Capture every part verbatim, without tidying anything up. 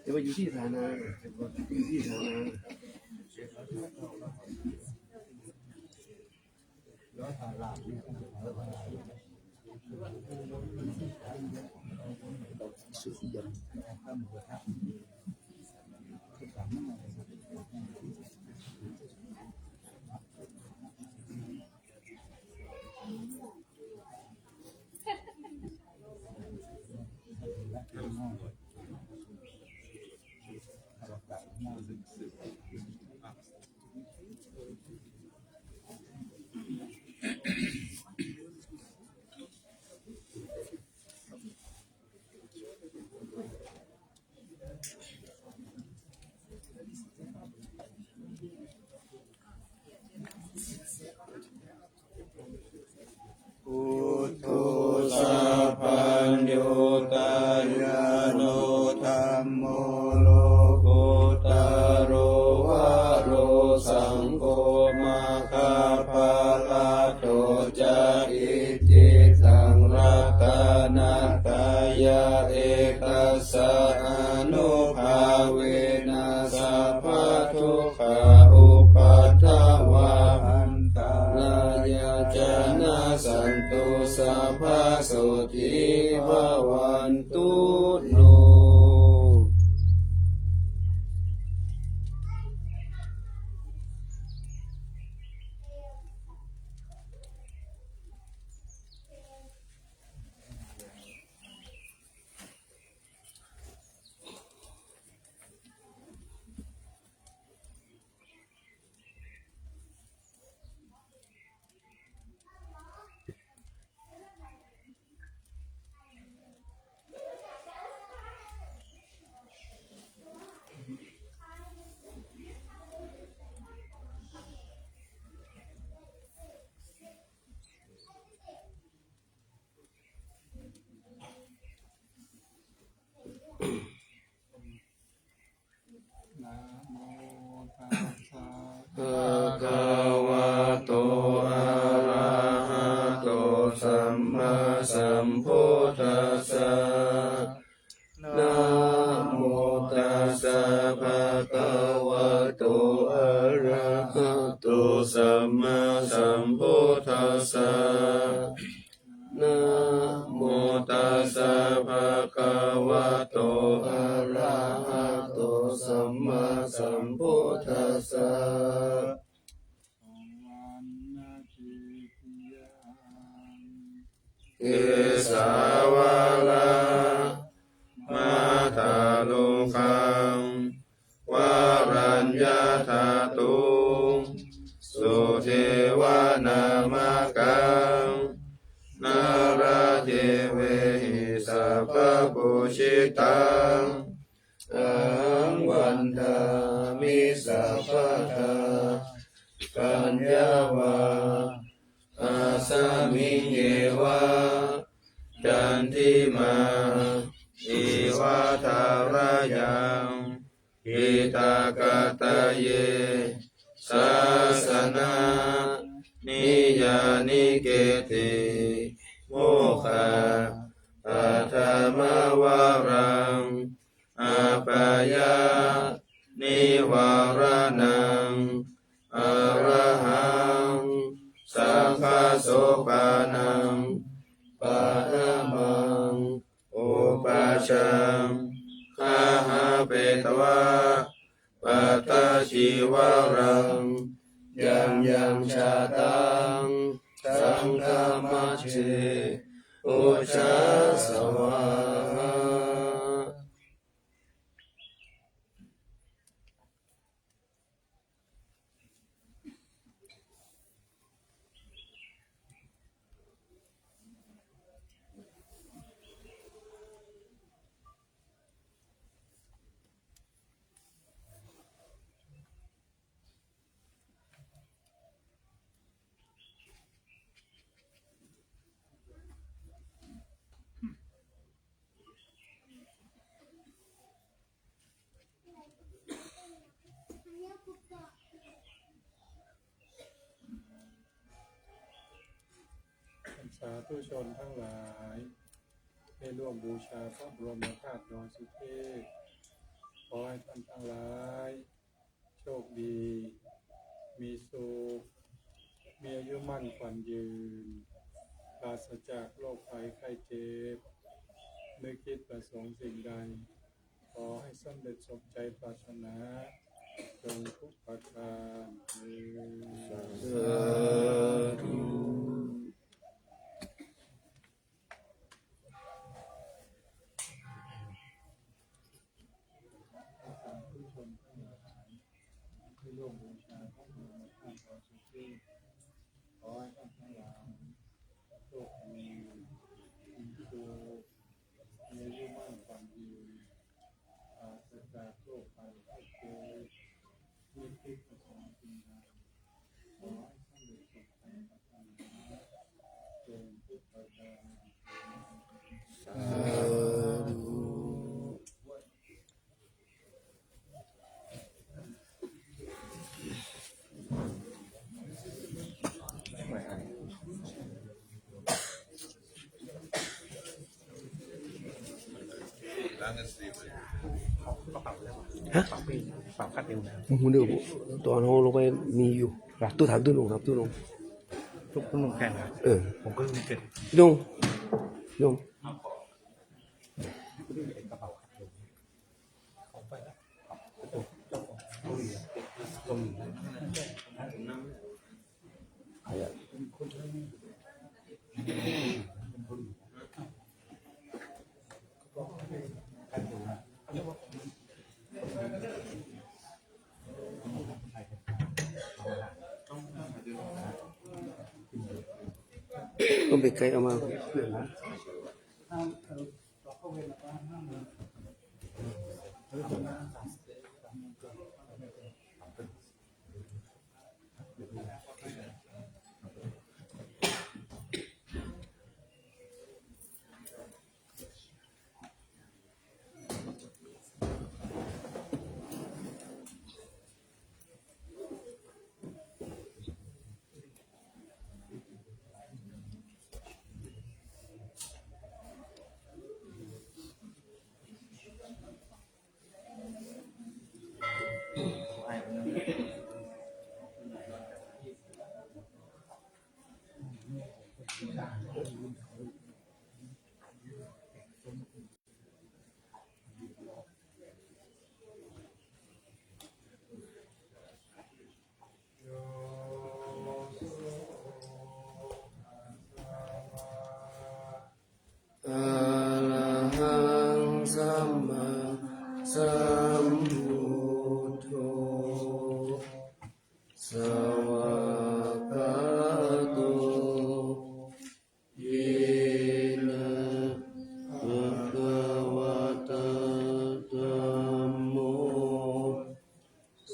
แต่ว่าอยู่ที่ฐานะ อยู่ที่ฐานะ Buddho sabbaññutañāṇo, dhammo lokuttaro varo, saṅgho maggaphalaṭṭho ca, icchitaṃ ratanattayā, etassa ānubhāvena sabbadukkhā upaddavā antarāyā ca nassantu, sabbasotthī bhavantu no. Namo tassa bhagavato arahato sammāsambuddhassa. Namo tassa bhagavato arahato sammāsambuddhassa. Namo tassa bhagavato arahato sammāsambuddhassa. Kesavalamādarogaṃ varaññadhātuṃ sudevanamakaṃ nāḷāgiriṃ sabbaṃ pūjitaṃ ahaṃ vandāmi sabbadā. Kaññavā asmiṃ yeva candimā iva tharayaṃ, hitakkattaye sāsana niyyāniketti, mokkhappattamavaraṃ appayānivāraṇaṃ, arahaṃ saṅghasopānaṃ paṭhamaṃ upajjhaṃ gahapetvā pattacīvaraṃ. Yaṃ yaṃ jātaṃ saṅgha สาธุชนทั้งหลาย ได้ร่วมบูชาพระบรมธาตุดอยสุเทพ ขอให้ท่านทั้งหลาย โชคดี มีสุข มีอายุมั่นขวัญยืน ปราศจากโรคภัยไข้เจ็บ นึกคิดประสงค์สิ่งใด ขอให้สำเร็จสมใจปรารถนา จงทุกประการเทอญ สาธุ สาธุชนทั้งหลาย ที่ร่วมบูชาพระบรมธาตุดอยสุเทพ ขอให้ท่านทั้งหลาย โชคดี มีสุข มีอายุมั่นขวัญยืน ปราศจากโรคภัยไข้เจ็บ นึกคิดประสงค์สิ่งใด ขอให้สำเร็จสมใจปรารถนา จงทุกประการเทอญ สาธุ ฮะ เป่าคัดเองนะ ผมเดี๋ยวตอนเขาลงไปมีอยู่ ครับ ตู้ถามตู้ลงครับ ตู้ลง ตู้ลงแข่งนะ เออ ผมก็เพิ่งเก็บ ลง ลง ต้องไปไกลเอามาเพื่อนนะ Arahaṃ sammāsambuddho svākkhāto yena bhagavatā dhammo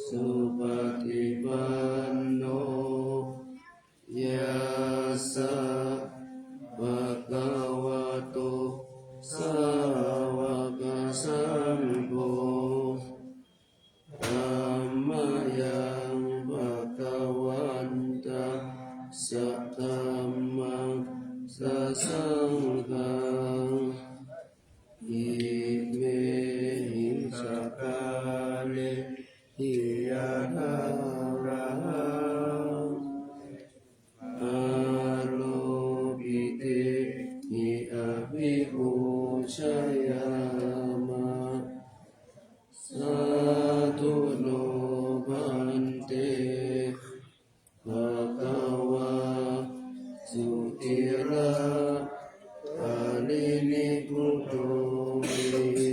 supaṭipanno yassa bhagavato sāvakasaṅgho tammayaṃ bhagavantaṃ sadhammaṃ sasaṅghaṃ imehi sakkārehi yathārahaṃ āropitehi abhipūjayāma. Sādhu no bhante bhagavā suciraparinibbutopi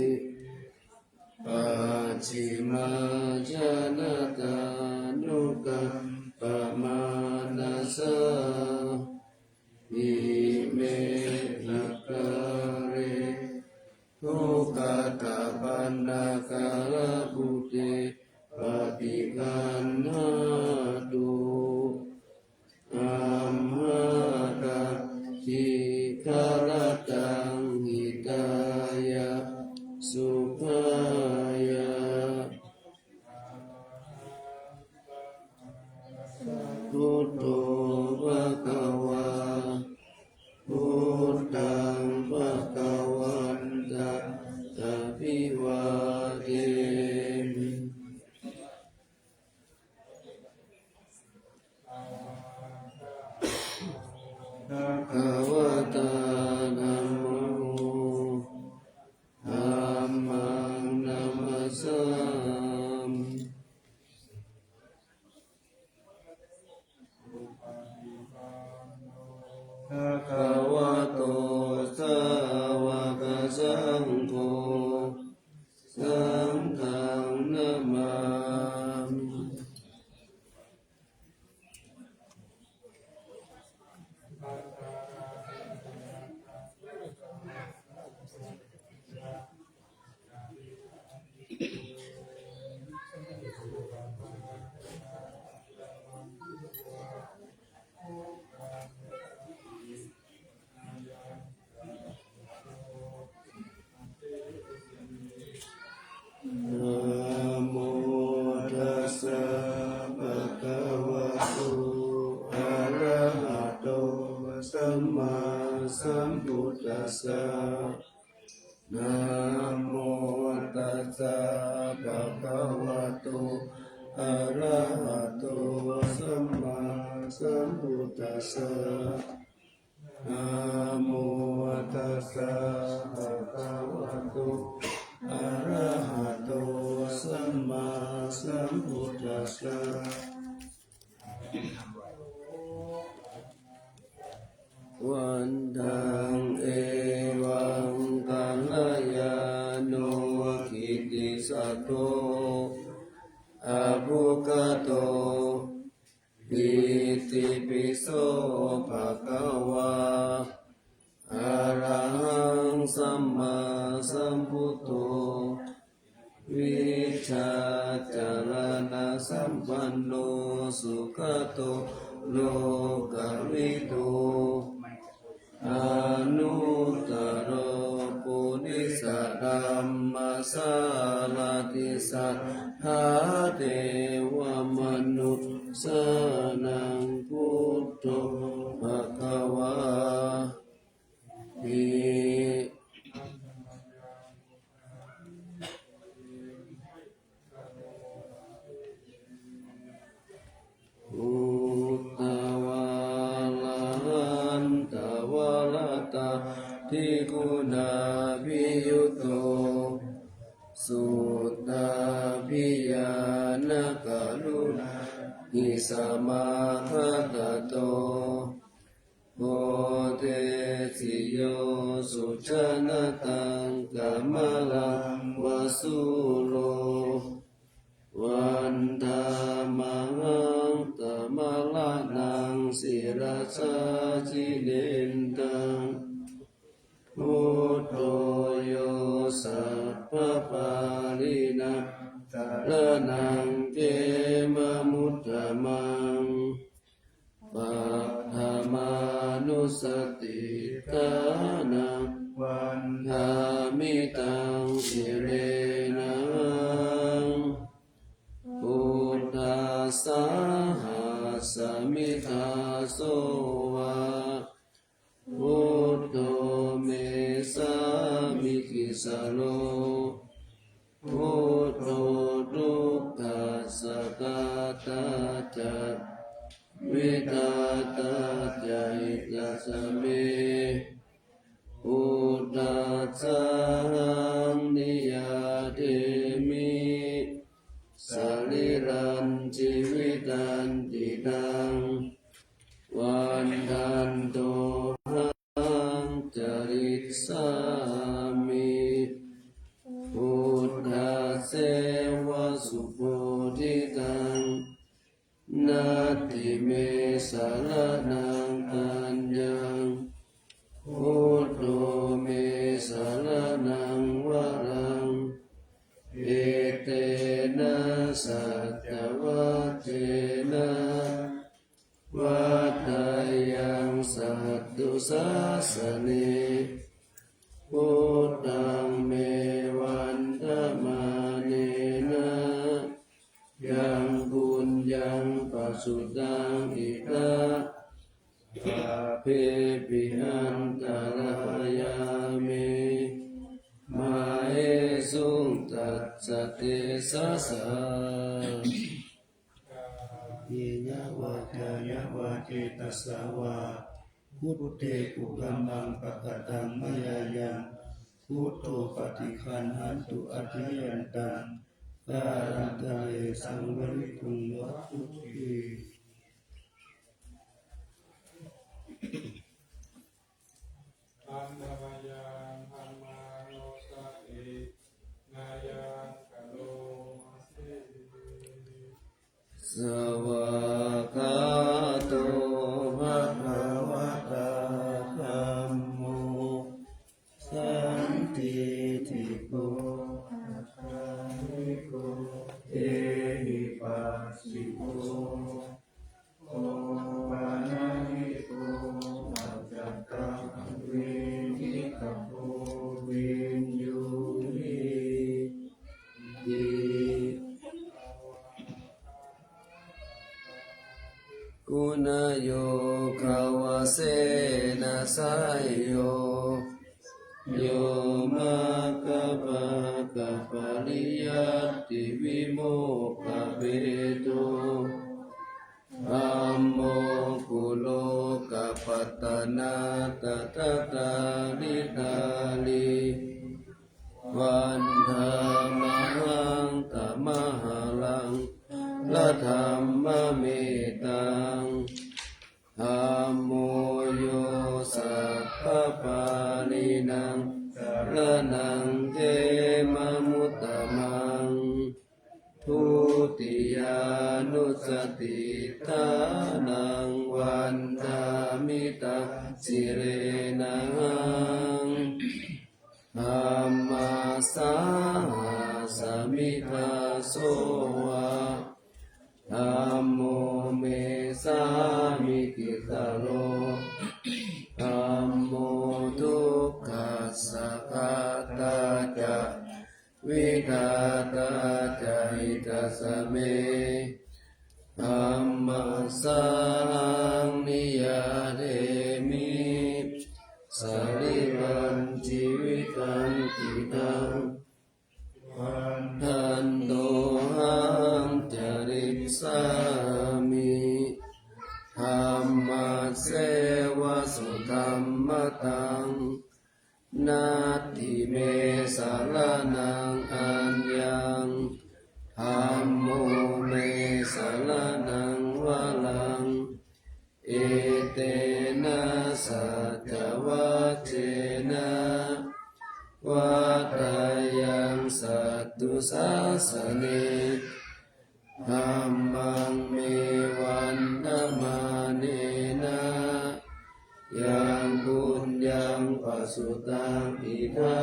pacchimājanatānukampamānasā ime sakkāre duggatapaṇṇākārabhūte paṭiggaṇhātu amhākaṃ dīgharattaṃ hitāya sukhāya. Buddho bhagavā abhivādemi. Bhagavatā dhammo, dhammaṃ namassāmi. Bhagavato sāvakasaṅgho, saṅghaṃ namāmi. Namo tassa bhagavato arahato sammāsambuddhassa. Namo tassa bhagavato arahato sammāsambuddhassa. Namo tassa bhagavato arahato sammāsambuddhassa. Vandaṃ evaṃ kalyāṇo kittisaddo abbhuggato, itipi so bhagavā arahaṃ sammāsambuddho, vijjācaraṇasampanno sugato lokavidū, anuttaro purisadammasārathi satthā devamanussānaṃ buddho bhagavāti. Uddhavārahantavalātādiguṇābhiyutto, suddhābhiñāṇakaruṇāhi samāgatatto, bodhesi yo sujanataṃ kamalaṃva sūro, vandāmahaṃ tamaraṇaṃ sirasā jinendaṃ. Buddho yo sabbapāṇīnaṃ saraṇaṃ khemamuttamaṃ, paṭhamānussatiṭṭhānaṃ vandāmi taṃ sirenahaṃ. Buddhassāhasmi dāso va, buddho me sāmikissaro, buddho dukkhassa ghātā ca vidhātā ca hitassa me, buddhassāhaṃ niyyādemi sarīrañjīvitañcidaṃ. Vandantohaṃ carissāmi buddhasseva subodhitaṃ. Natthi me saraṇaṃ aññaṃ, buddho me saraṇaṃ varaṃ. Etena saccavajjena vaḍḍheyyaṃ satthu sāsane. Buddhaṃ me vandamānena yaṃ puññaṃ pasutaṃ idha, sabbepi antarāyā me māhe suṃ tassa tejasā. Kāyena vācāya va cetasā vā, buddhe kukammaṃ pakataṃ mayā yaṃ, buddho paṭiggaṇhatu accayantaṃ, kālantare saṃvarituṃ va buddhe. Handa mayaṃ dhammānussatinayaṃ karoma se. Svākkhāto bhagavatā dhammo, sandiṭṭhiko akāliko ehipassiko, opanayiko paccattaṃ veditabbo viññūhīti. Guṇayogavasena seyyo, yo maggapākapariyattivimokkhabhedo, dhammo kulokapatanā tathāgariṭṭhāri. Vandāmahaṃ tamaharaṃ saradhammametaṃ. Dhammo yo sabbapāṇīnaṃ saraṇaṃ khemamuttamaṃ. Dutiyānussatiṭṭhānaṃ vandāmi taṃ sirenahaṃ. Dhammassāhasmi dāso va, dhammo me sāmikissaro. Dhammo dukkhassa ghātā ca, vidhātā ca hitassa me. Dhammassāhaṃ niyyādemi sarīrañjīvitañcidaṃ. Vandantohaṃ carissāmi dhammasseva sudhammataṃ. Natthi me saraṇaṃ aññaṃ, dhammo me saraṇaṃ varaṃ. Etena saccavajjena vaḍḍheyyaṃ satthu sāsane. Dhammaṃ me vandamānena yaṃ puññaṃ pasutaṃ idha,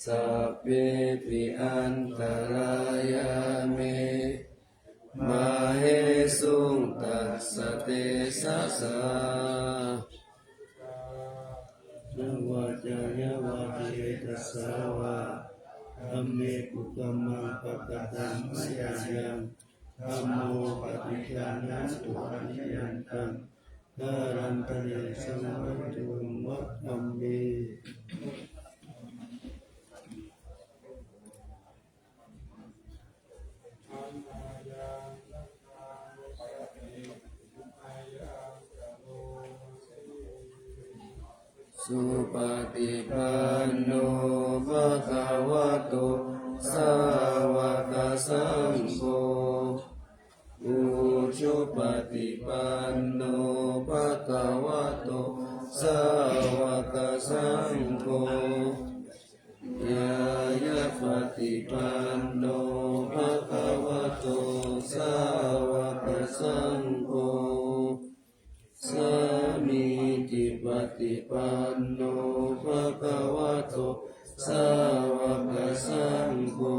sabbepi antarāyā me māhesuṃ tassa tejasā. Kāyena vācāya va cetasā vā, dhamme kukammaṃ pakataṃ mayā yaṃ, dhammo paṭiggaṇhatu accayantaṃ, kālantare saṃvarituṃ va dhamme. Supaṭipanno bhagavato sāvakasaṅgho, ujupaṭipanno bhagavato sāvakasaṅgho, ñāyapaṭipanno bhagavato sāvakasaṅgho, sāmīcipaṭipanno bhagavato sāvakasaṅgho,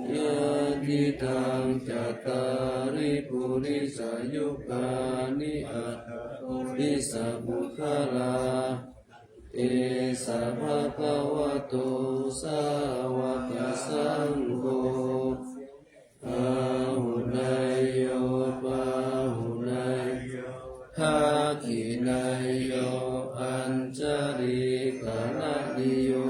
yadidaṃ cattāri purisayugāni aṭṭha purisapuggalā, esa bhagavato sāvakasaṅgho, āhuneyyo pāhuneyyo dakkhiṇeyyo añjalikaraṇīyo,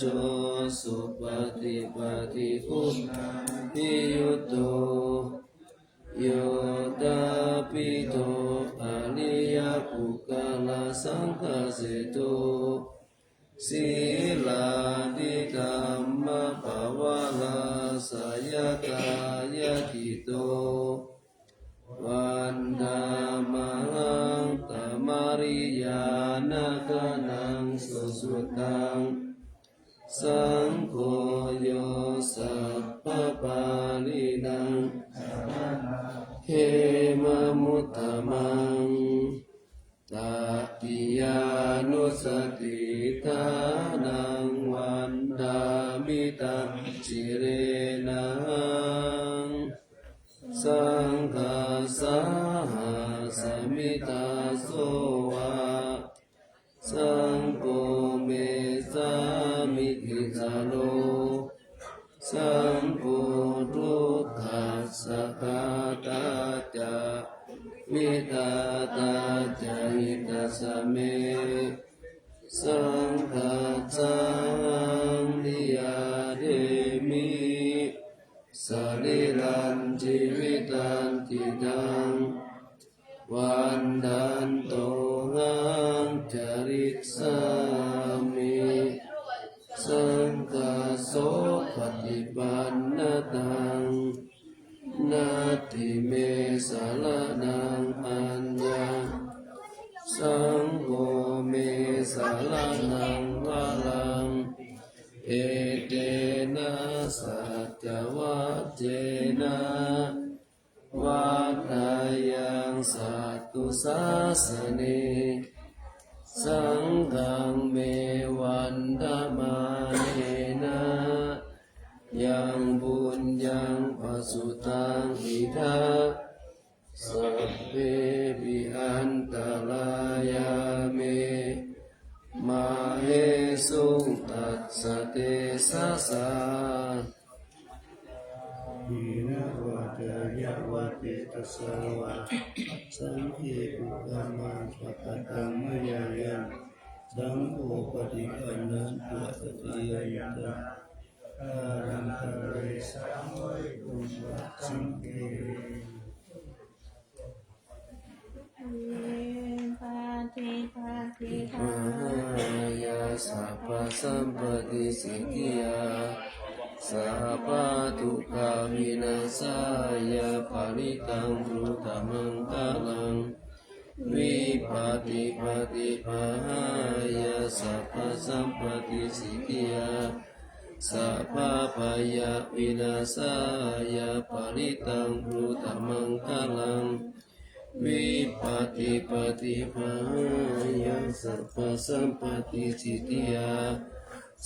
jo supaṭipattiguṇābhiyutto, yoṭṭhābbidho ariyapuggalasaṅghaseṭṭho, sīlādidhammapavalāsayakāyacitto, vandāmahaṃ tamariyāna gaṇaṃ susuddhaṃ. Saṅgho yo sabbapāṇīnaṃ saraṇaṃ khemamuttamaṃ, tatiyānussatiṭṭhānaṃ vandāmi taṃ sirenahaṃ. Saṅghassa hāsami dāso va, saṅgho me sāmikissaro, saṅgho dukkhassa ghātā ca vidhātā ca hitassa me. Saṅghassahaṃ niyyādemi sarīrañjīvitañcidaṃ, vandantohaṃ carissāmi saṅghassopaṭipannataṃ. Natthi me saraṇaṃ aññaṃ, saṅgho me saraṇaṃ varaṃ, etena saccavajjena vaḍḍheyyaṃ satthu sāsane. Saṅghaṃ me vandamānena yaṃ puññaṃ pasutaṃ idha, sabbepi antarāyā me māhesuṃ tassa tejasā. Kāyena vācāya va cetasā vā, saṅghe kukammaṃ pakataṃ mayā yaṃ, saṅgho paṭiggaṇhatu accayantaṃ, kālantare saṃvarituṃ va saṅghe. Paṭipaṭibāhāya sabbasampattisiddhiyā, sabbadukkhavināsāya parittaṃ brūtha maṅgalaṃ. Vipattipaṭibāhāya sabbasampattisiddhiyā, sabbabhayavināsāya parittaṃ brūtha maṅgalaṃ. Vipattipaṭibāhāya sabbasampattisiddhiyā,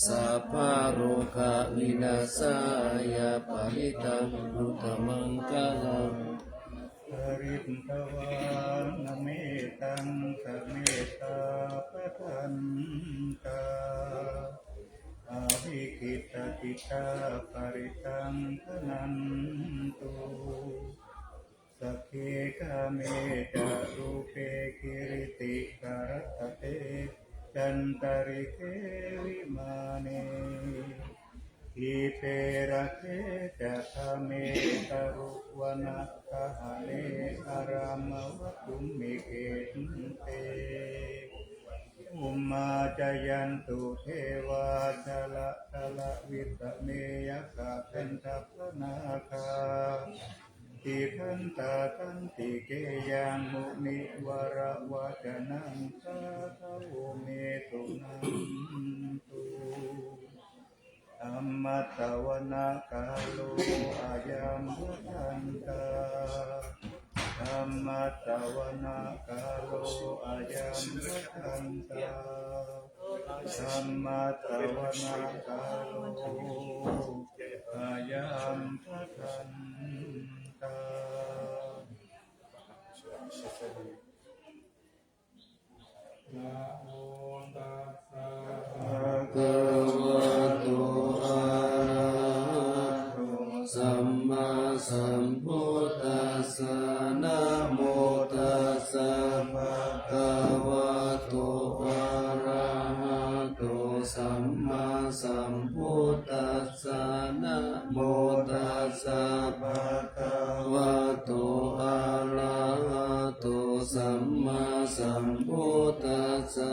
sabbarogavināsāya parittaṃ brūtha maṅgalaṃ. Pharitvāna mettaṃ sametā bhadantā, avikkhittacittā parittaṃ bhaṇantu. Sagge kāme ca rūpe girisikharataṭe cantalikkhe vimāne, dīpe raṭṭhe ca gāme taruvanagahane arāmavaṭhumhi khette, bhummā cāyantu devā jalathalavisame yakkhagandhabbanāgā, tiṭṭhantā santike yaṃ munivaravacanaṃ sādhavo me suṇantu. Dhammassavanakālo ayam bhadantā. Dhammassavanakālo ayam bhadantā. Dhammassavanakālo ayam bhadantā. Namo tassa bhagavato arahato sammāsambuddhassa. Namo tassa bhagavato arahato sammāsam sambuddhassa.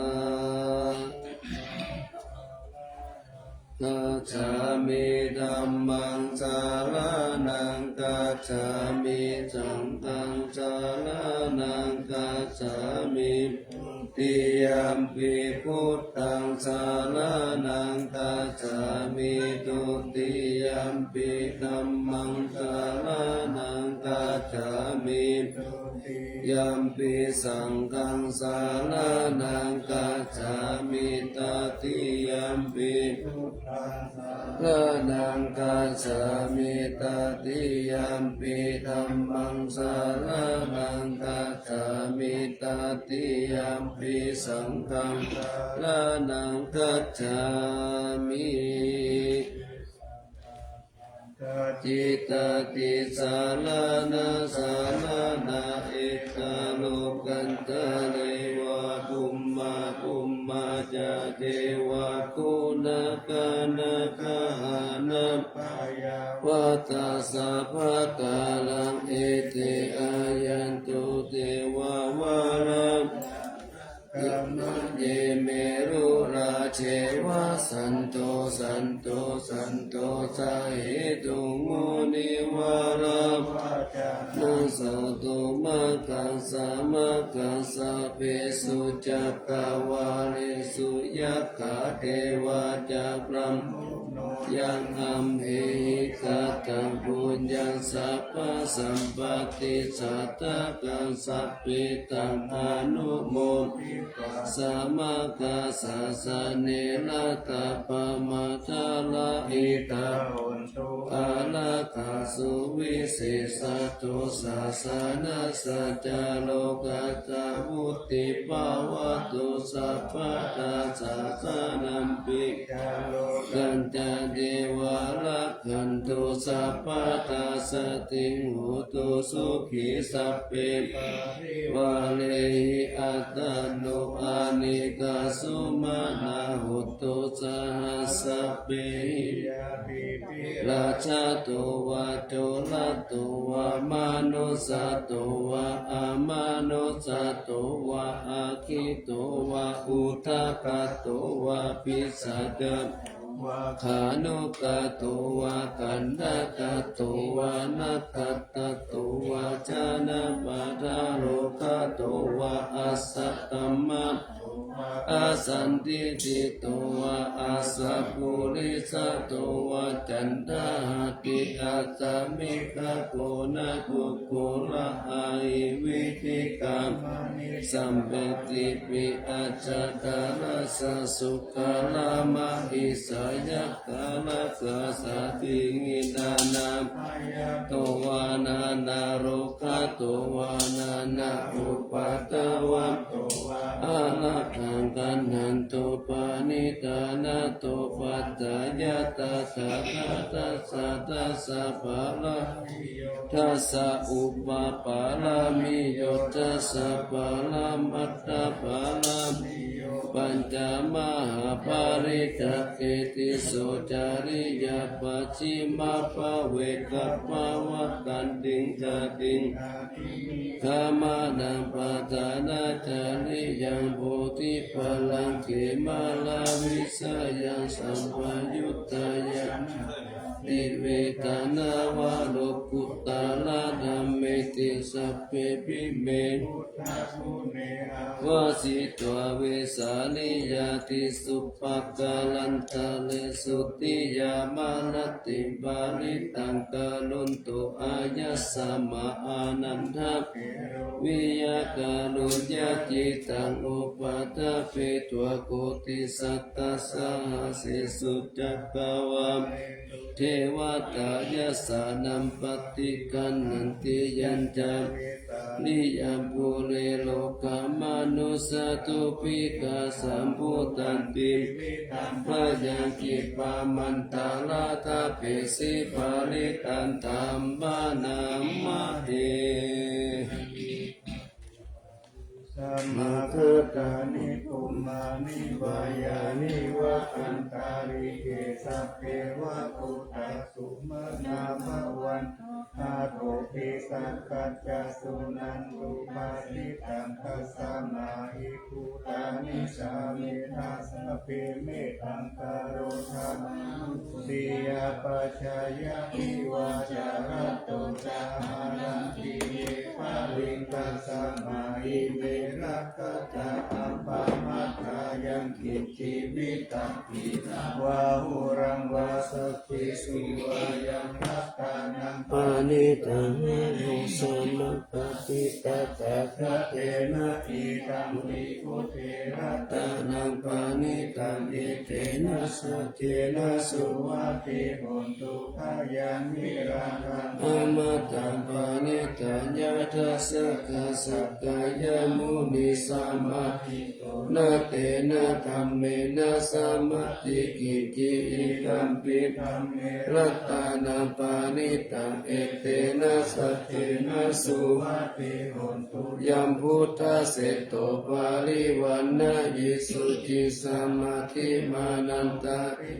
Gacchāmi. Dhammaṃ saraṇaṃ gacchāmi. Saṅghaṃ saraṇaṃ gacchāmi. Dutiyampi buddhaṃ saraṇaṃ gacchāmi. Dutiyampi dhammaṃ saraṇaṃ gacchāmi. Dutiyampi saṅghaṃ saraṇaṃ gacchāmi. Tatiyampi buddhaṃ saraṇaṃ gacchāmi. Tatiyampi dhammaṃ saraṇaṃ gacchāmi. Tatiyampi saṅghaṃ saraṇaṃ gacchāmi. Cittaṃ tīsaṃ saraṇaṃ saraṇaṃ etaṃ lokaṃ dvādesa devā brahmā brahmā ca devā guṇagaṇagahaṇaṃ payāvātā sabbakāraṃ ete āyantu devā vara gama ye merurājevā santo santo santosahetuṃ munivaravacanaṃ sādhu maggaṃ samaggaṃ sabbesu cakkavāḷesu yakkhā devā ca brahmuno yaṃ amhehi kataṃ puññaṃ sabbasampatti sādhakaṃ sabbe taṃ anumoditvā samaggāsāsane ratā pamādarahi tā hontu ārākkhā suvisesā. Tato sāsanassa ca lokassa vuḍḍhī bhavatu sabbadā sāsanampi ca lokañca devā rakkhantu sabbadā saddhiṃ hotu sukhī sabbe parivārehi attano anekā sumanā hontu saha sabbehi ñātibhi. Rājato vā corato vā manussato vā amanussato vā aggito vā udakato vā pisāca vā khāṇukato vā kaṇṭakato vā nakkhattato vā janapadarogato vā asaddhammato vā asandiṭṭhito vā asappurisato vā caṇḍahatthi asamigagoṇakukkura ahi vicchikā maṇisappa pi ajjhataracchasūkaramahisayakkharakkhasādīhi nānābhayato vā nānārogato vā nānāupaddavato vā ārakkhaṃ gaṇhantu. Parittaṃ anathupatthāya tathāgatassa dasa pāramiyo dasa upapāramiyo dasa paramattha pāramiyo pañca mahāparittā. Etiso cariyā pacchimabbhave gabbhāvakkantiṃ jātiṃ adhigamanaṃ padhānacariyaṃ bodhipallaṅke māravijayaṃ sampayuttā yānā pi vedanā vā lokuttara dhammeti sabbepime buddhaguṇe āvajjitvā vesāliyā tīsu pākārantaresu tiyāmarattiṃ parittaṃ karonto āyasmā ānanda viya kāruññacittaṃ upaṭṭhapetvā koṭisatasahassesu cakkavāḷesu devatā yassāṇaṃ paṭiggaṇhanti yañca vesāliyaṃ pure rogāmanussadubbhikkhasambhūtantividhaṃ bhayaṃ khippam antaradhāpesi parittaṃ taṃ bhaṇāma he. Samāgatāni bhummāni vā yāni va antalikkhe sabbeva bhūtā sumanā bhavantu Āropī sakkacca suṇantu bhāsitaṃ. Tasmā hi bhūtā nisāmetha sabbe mettaṃ karotha, mānusiyā pajāya divā ca ratto ca haranti ye baliṃ. Tasmā hi ne rakkhatha appamattā yaṃ kiñci vittaṃ vā huraṃ vā saggesu vā yaṃ ratanaṃ paṇītaṃ na no samaṃ pattidha tathāgatena idampi buddhe ratanaṃ paṇītaṃ etena saccena suvatthi hontu. Ayaṃ virāgaṃ amataṃ paṇītaṃ yadajjhagā sakyamunī samāhi na tena dhammena samatthi kiñci idampi dhamme ratanaṃ paṇītaṃ etena saccena suvatthi hontu. Yambuddhaseṭṭho parivaṇṇayī suciṃ samādhimānantarī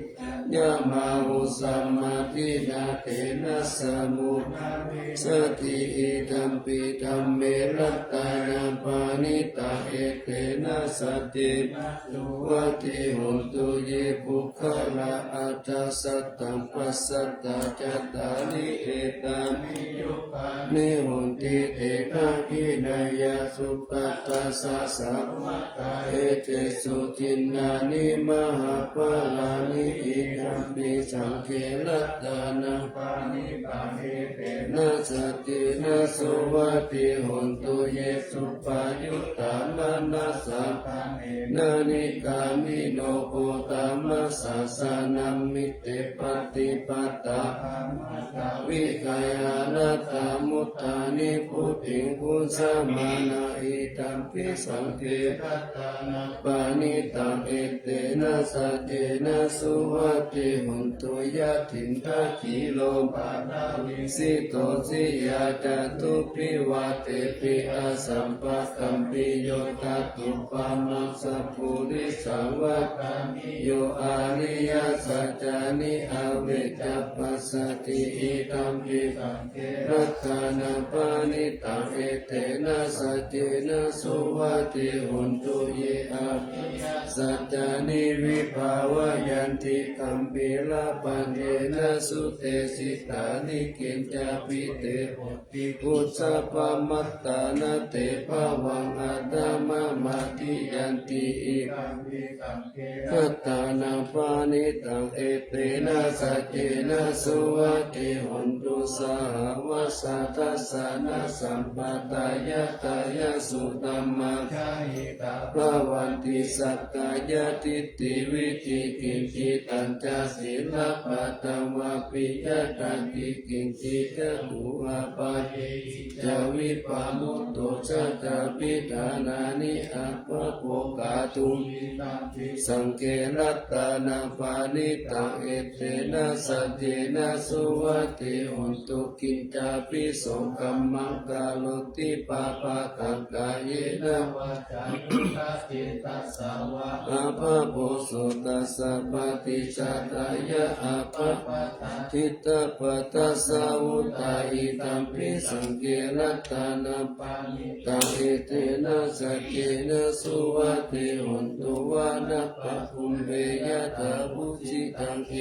yamāhu samādhinā tena samo na vijjati idampi dhamme ratanaṃ paṇītaṃ etena saccena suvatthi hontu. Ye puggalā aṭṭha sataṃ pasatthā cattāri etāni yugāni honti te dakkhiṇeyyā sugatassa sāva kā etesu dinnāni mahapphalāni idampi saṅghe ratanaṃ paṇītaṃ etena saccena suvatthi hontu. Ye suppayuttā manasā daḷhena nikkāmino gotamasāsanamhi te pattipattā bhāvanābhigayhā laddhā mudhā nibbutiṃ bhuñjamānā idampi saṅghe ratanaṃ paṇītaṃ etena saccena suvatthi hontu. Yathindakhīlo paṭhaviṃ sito siyā catubbhi vātebhi asampakampiyo tathūpamaṃ sappurisaṃ vatthamhi yo ariyasaccāni avecca passati idampi saṅghe ratanaṃ paṇītaṃ etena saccena suvatthi hontu. Ye ariyasaccāni vibhāvayanti gambhīrapaññena sudesitāni kiñcāpi te honti bhusappamattā na te bhavaṃ aṭṭhamamādiyanti idampi saṅghe ratanaṃ paṇītaṃ etena saccena suvatthi hontu. Sahāvassa dassanasampadāya tayassu dhammā jahitā bhavanti sakkāyadiṭṭhi vicikicchitañca sīlabbataṃ vāpi yadatthi kiñci ca uṇhippadehi ca vippamutto cappabhiṭhānāni abbhabbo kātuṃ idampi saṅghe ratanaṃ paṇītaṃ etena saccena suvatthi hontu. Kiñcāpi so kammaṃ karoti pāpakaṃ kāyena vācāyuda cetasā vā abbhabbo so tassa paṭicchādāya abbhabbatā diṭṭhapadassa vuttā idampi saṅghe ratanaṃ paṇītaṃ etena saccena suvatthi hontu. Vanappagumbe yathā vusitaṃ e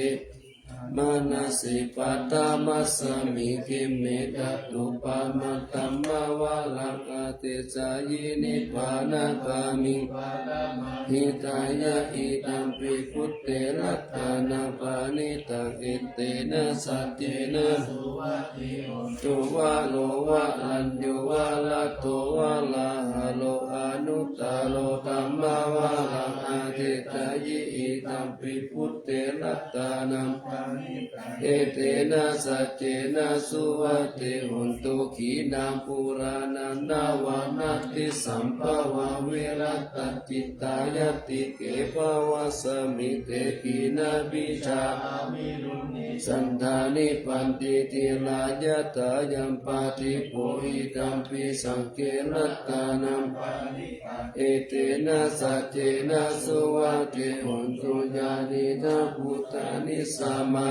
manasipaṭamajjhamhi khemme tathūpamaṃ dhammavaraṃ ādesayi nibbānagāmiṃ hitāya idampi buddhe ratanaṃ paṇītaṃ etena saccena suvatthi hontu. Varo varaññū varado varāharo anuttaro dhammavaraṃ ādesayi idampi buddhe ratanaṃ etena saccena suvatthi hontu. Khīṇaṃ purāṇaṃ navaṃ natthi sambhavaṃ virattacittāyatike bhavasmiṃ te khīṇabījā avirūḷhichandā nibbanti dhīrā yathāyampadīpo idampi saṅghe ratanaṃ etena saccena suvatthi hontu. Yānīdha bhūtāni samā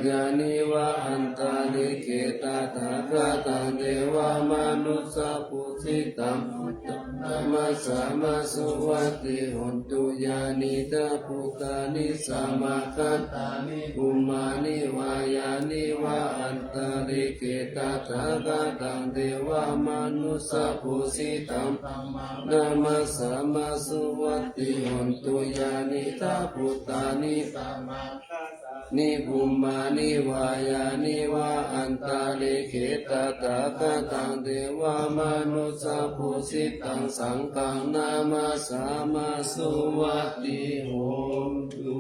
Yāni va antalikkhe tathāgataṃ devamanussapūjitaṃ buddhaṃ namassāma suvatthi hotu. Yānīdha bhūtāni samāgatāni bhummāni vā yāni va antalikkhe tathāgataṃ devamanussapūjitaṃ namassāma suvatthi hotu. Yānīdha bhūtāni ni bhummāni vā yāni va antalikkhe tathāgataṃ devamanussapūjitaṃ saṅghaṃ namassāma suvatthi hotu.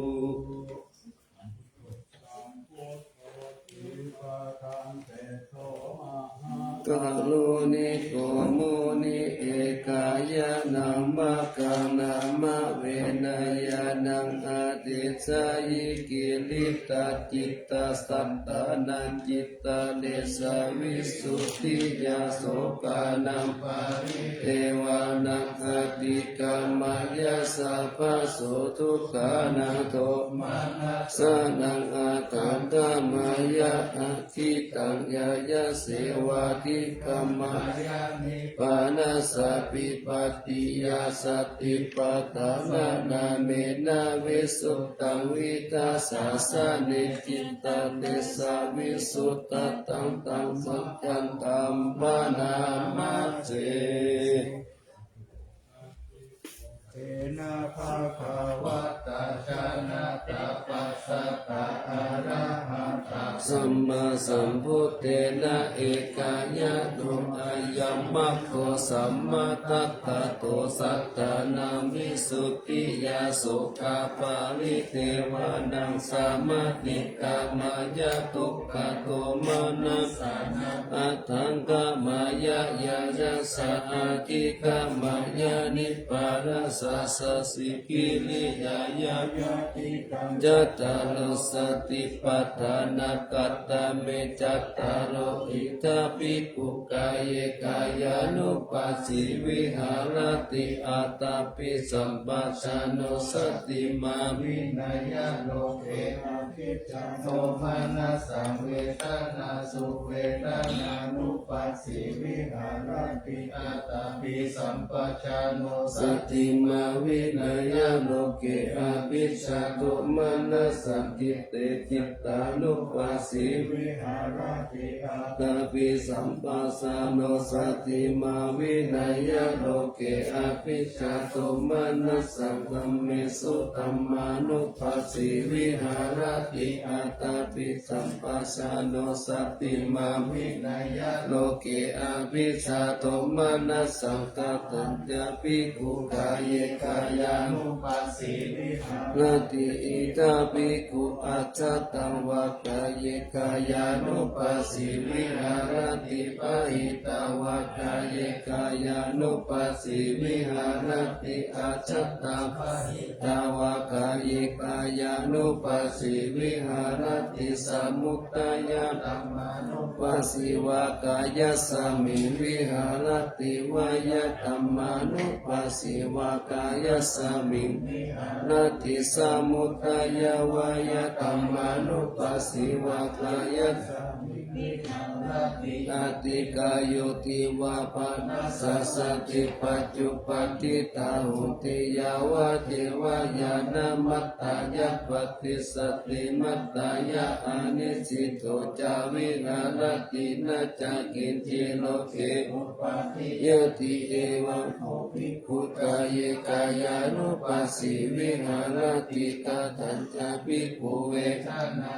Karuṇiko muni ekāyanaṃ maggaṃ nāma venayanam adesayī kirittacittasattānaṃ cittaresa visuddhiyā sokānaṃ paridevānaṃ atikkāmāya sabbaso dukkhānaṃ domanasānaṃ aṭṭhaṅgamāya ṭhitaṃ ñāyasevāधिkamāya nibbānasāpi pattiyā satipaṭṭhānanāmena visuddhaṃ vidhāsāsane cittadesa visuddhataṃ taṃ sugatāṃ bhaṇāma se. Tena bhagavatā jānata passatā arahatā sammāsambuddhena ekāyano ayaṃ maggo sammākkhāto sattānaṃ visuddhiyā sokā paridevānaṃ samāti kkāmāya dukkhadomanassānaṃ aṭṭhaṅgamāya ñāyasā adhigameyya nibbānasāsanī kiriyāya yadidaṃ cattāro satipaṭṭhānā katame cattāro. Idha bhikkhu kāye kāyānupassī viharati atāpi sampajāno satiṃ āvineyya loke abhijjhādomanasaṃ vedanāsu vedanānupassī viharati atāpi sampajāno satiṃ āvineyya loke abhijjhādomanasaṃ citte cittānupassī viharati atāpi sampajāno satiṃ āvineyya loke abhijjhādomanasaṃ dhammesu dhammānupassī viharati atāpi sampajāno satiṃ āvineyya loke abhijjhādomanasaṃ katañca bhikkhu kāye kāyānupassī viharati. Idha bhikkhu ajjhattaṃ vā kāye kāyānupassī viharati bahiddhā vā kāye kāyānupassī viharati ajjhattaṃ bahiddhā vā kāye kāyānupassī viharati samudayadhammānupassī vā kāyasmiṃ viharati vayadhammānupassī vā kāyasmiṃ viharati samudayavayadhammānupassī vā kāyasmiṃ viharati atthikāyuddhivā panāsasati pañcuppaṭi ṭhāhoti yāvadeva ñāṇamattā paṭissati mattāya anissito ca viharati na ca kiñci loke uppādiyati. Evaṃ kho bhikkhu kāye kāyānupassī viharati katañca bhikkhu vedanā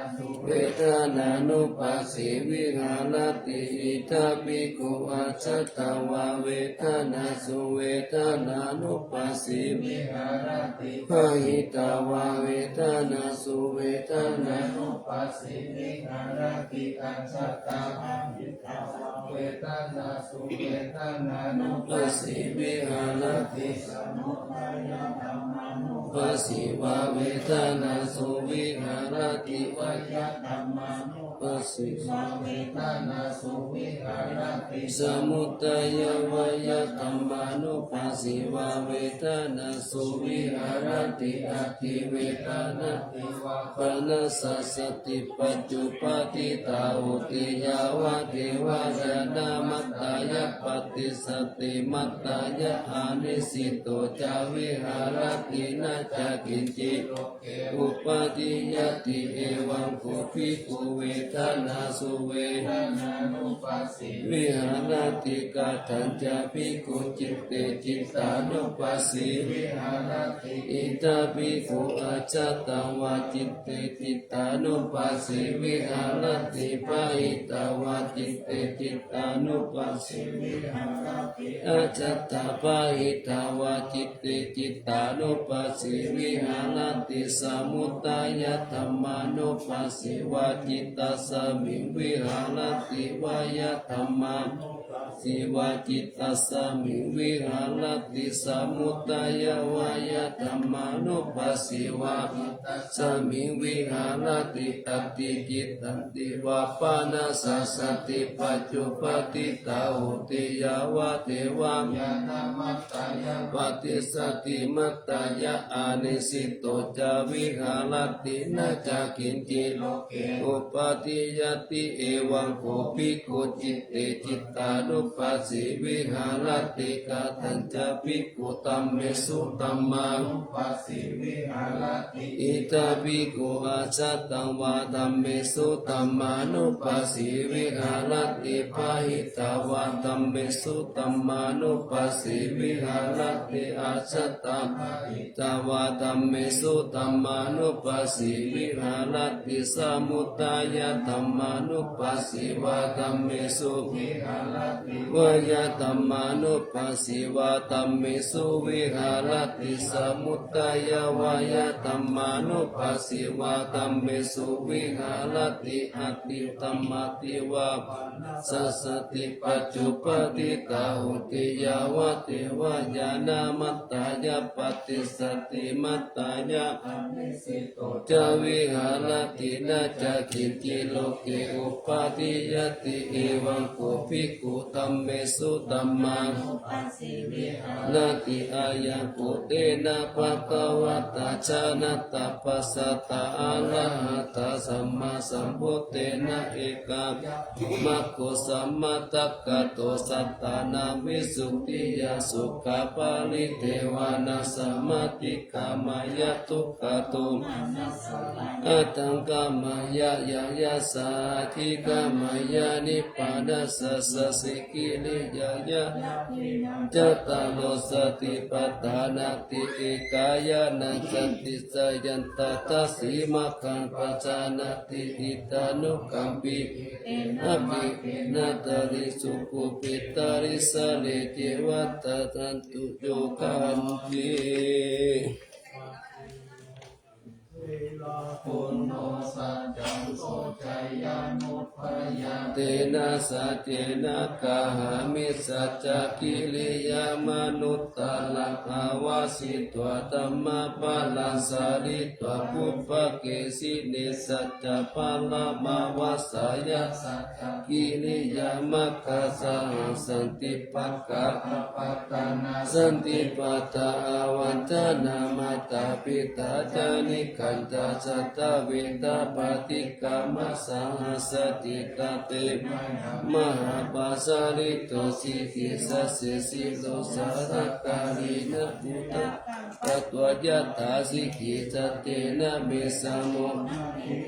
vedanānupassī viharati. Idha bhikkhu ajjhattā vā vedanāsu vedanānupassī viharati bahiddhā vā vedanāsu vedanānupassī viharati ajjhattā bahiddhā vā vedanāsu vedanānupassī viharati samudayadhammānupassī vā vedanāsu viharati vayadhammānupassī vā vedanāsu viharati. Samudayavāyadhammānupassīva vedanāsu viharati. Adhivedanā panassasati pañcuppaditā hoti yāvadeva ñāṇamattā ya paṭissatimattā ya anissito ca viharati na ca kiñci loke uppādiyati. Evaṃ kho bhikkhu vedanāsu vedanānupassī viharati. Kathañca bhikkhu citte cittānupassī viharati. Idha bhikkhu ajjhattaṃ vā citte cittānupassī viharati, bahiddhā vā citte cittānupassī viharati, ajjhattabahiddhā vā citte cittānupassī viharati. Samudayadhammānupassīva cittasmiṃ viharati, vāyadhammā sīva cittasmiṃ viharati. Samudayavāyadhammānupassīva cittasmiṃ viharati. Adhicittanti vā panassasati pañcuppaditā hoti yāvadeva ñāṇamattā ya paṭissatimattā ya anissito ca viharati na ca kiñci loke uppādiyati. Evaṃ kho bhikkhu citte cittānupassī viharati. Kathañca bhikkhu dhammesu dhammānupassī viharati. Idha bhikkhu ajjhattaṃ vā dhammesu dhammānupassī viharati, bahiddhā vā dhammesu dhammānupassī viharati, ajjhattabahiddhā vā dhammesu dhammānupassī viharati. Samudayadhammānupassīva dhammesu viharati, vāyadhammānupassīva dhammesu viharati. Samudayavāyadhammānupassīva dhammesu viharati. Adhivedanāti vā panassasati pañcuppaditā hoti yāvadeva ñāṇamattā ya paṭissatimattā ya anissito ca viharati na ca kiñci loke uppādiyati. Evaṃ kho bhikkhu dhammesu dhammānupassī viharati. Ayaṃ kho tena bhagavatā jānatā passadā arahatā sammāsambuddhena ekaṃ maggo sammadakkhāto sattānaṃ visuddhiyā sukhaparitevāna samādhikameyya dukkhadomanassaraṇaṃ aṭṭhaṅgameyya. Yāyasā adhigameyya nibbānassa sacchikiriyāya yāpinā cattāro saṭipattānāti. Ekāyānaṃ saṭissāyantaṃ dassimāgaṃ pajānāti. Iddhānukampī tena magge na tari sukhupe tari sare ceva tadantu yo ganti. Sīlaguṇo saccaṃ soceyyanuddayā tena saccena kāhāmi saccakiriyamanuttaraṃ. Āvajjitvā dhammabalaṃ sāritvā pubbake jine saccabalamavassāya saccakiriyamagga saha santi pakka appattanā santi pattā avañcanā mātā pitā ca nikkhantā jātaveda paṭikkama saha sacchikā te mahāpajjalito sikhī sassesino sattakārena udakaṃ katvā yathā sikhī sattena me samo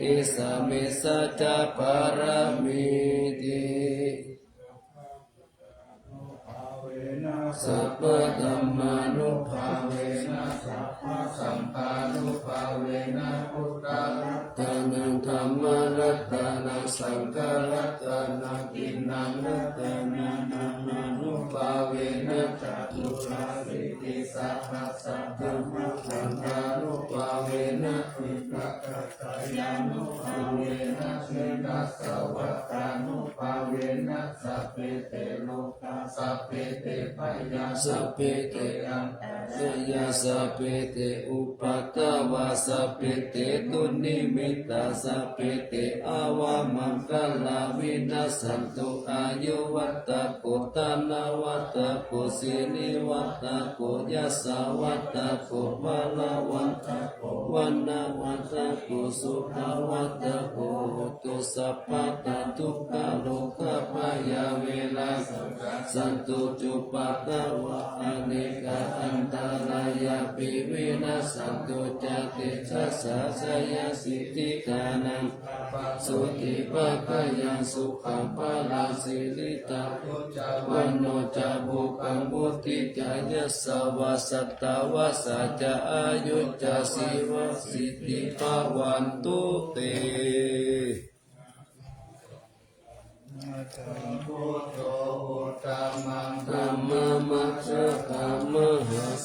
esa me saccapāramīti. Sabbadhammānubhāvena sabbasaṅghānubhāvena buddharatanaṃ dhammaratanaṃ saṅgharatanaṃ tiṇṇaṃ ratanānaṃ ānubhāvena caturāsītisahassadhammakkhandhānubhāvena piṭakattayānubhāvena jinasavattanubhāvena sabbe te lokā sabbe te bhayā, sabbe te antarāyā, sabbe te upaddavā, sabbe te dunnimittā, sabbe te avamaṅgalā vinassantu. Āyuvaḍḍhako dhanavaḍḍhako sirivaḍḍhako yasavaḍḍhako balavaḍḍhako vaṇṇavaḍḍhako sukhavaḍḍhako hotu sabbadā. Dukkharogabhayā verā sokā sattu cupaddavā anekā antarāyāpi vinassantu ca tejasā. Jayasiddhi dhanaṃ lābhaṃ sotthi bhāgyaṃ sukhaṃ balaṃ siri ca vaṇṇo ca bhogaṃ vuḍḍhī ca yasavā satavassā ca āyū ca jīvasiddhī bhavantu te. Buddho uttamaṃ dhammamajjhakamā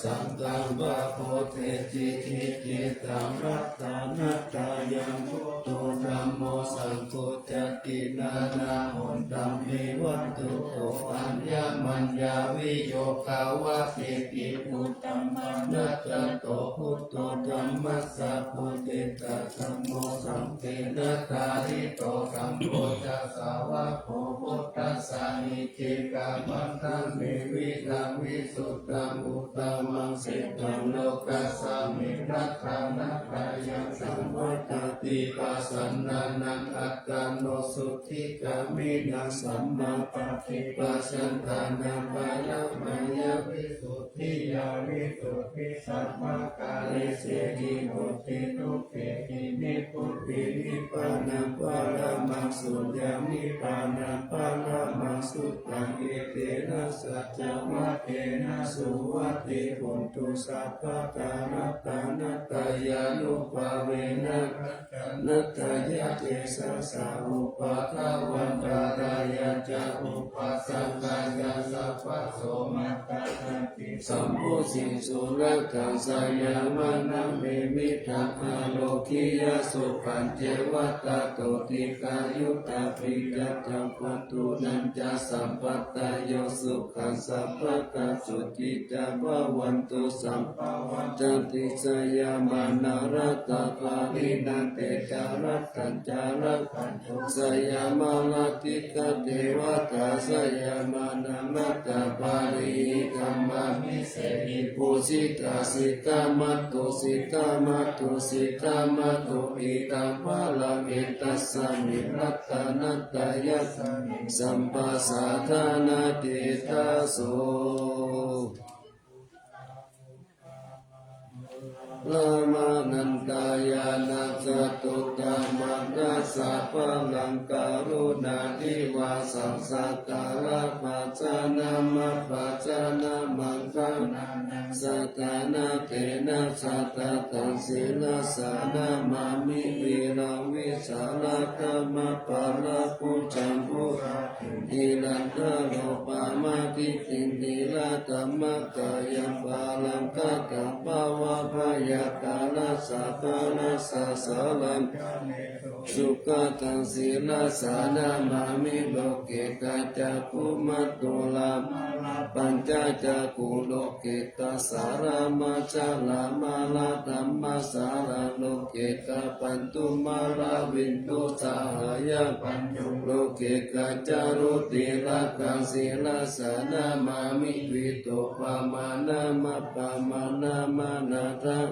saṅghaṃ pāpūjeti icchitaṃ. Ratanattayaṃ buddho dhammo saṅgho ca tiṇṇannahontaṃ vivatthuto aññamaññaviyogavādehi uttamaṃ. Buddho dhammassa pūjitā dhammo saṅghena jayassu. Saṅgho ca sāvako buddhassa icchikamantaṃ devidhaṃ visuddhaṃ uttamaṃ seṭṭhaṃ lokasmiṃ. Ratanattayaṃ saṃvattati passannānaṃ attano sotthi gāmino sammāpaṭipajaṃ dānaṃ paramāya visuddhiyā visuddhisammākāre seti mutti dukkheti nibbutiṃ nibbānaṃ paramaṃ suññaṃ nibbānaṃ paramaṃ sukhaṃ. Etena saccavajjena suvatthi hotu sabbadā. Ratanattayānubhāvena ratanattayā tejasā upaddavaṃ parāyacca upasaṅkhañca sabbaso mamaṃ. Sambhū sīsu rakkhaṃ sāyamānaṃ me mittaṃ ārogyasukhañceva tato dīghāyutā piyatā vatthunañca sampadayo sukhaṃ sabbadā sotthī ca bhavantu sabbadā. Sāyamānā rattabālī nāthe ca rattañca rakkhantu sāyamānā dīghā devatā sāyamānā rattabālī nāmāmi seṭṭhi. Pūjitā sikkhamatu sikkhamatu sikkhamatu idaṃ balaṃ etasmiṃ ratanattayasmiṃ sabbasatthānātesaso. Brahmānandañāṇasātudāmanā sabbaṃ karuṇāti vāsaṃ sakkāra bhājanamabbhājanamaṅgalānaṃ sādanā tena sattataṃ sirasā namāmi viraṃ vītarāgaṃ apālapuñjaṃ pūraṃ gandhabbanibhāsmato ca tindhidhammakkhandhaṃ paranimātaṃ bhavabhayākālaṃ sabbaṃ saṅsāraṃ sukhataṃ sirasā namāmi. Loke ca cakkhumatā mārā pañcacakkhuṃ loke ca sarāmajālamārā dhammasārā loke ca bandhumārā vindusāhāya paññuṃ loke ca ruddhirakkhaṃ sirasā namāmi. Vītarūpamānamappamāṇamanāthaṃ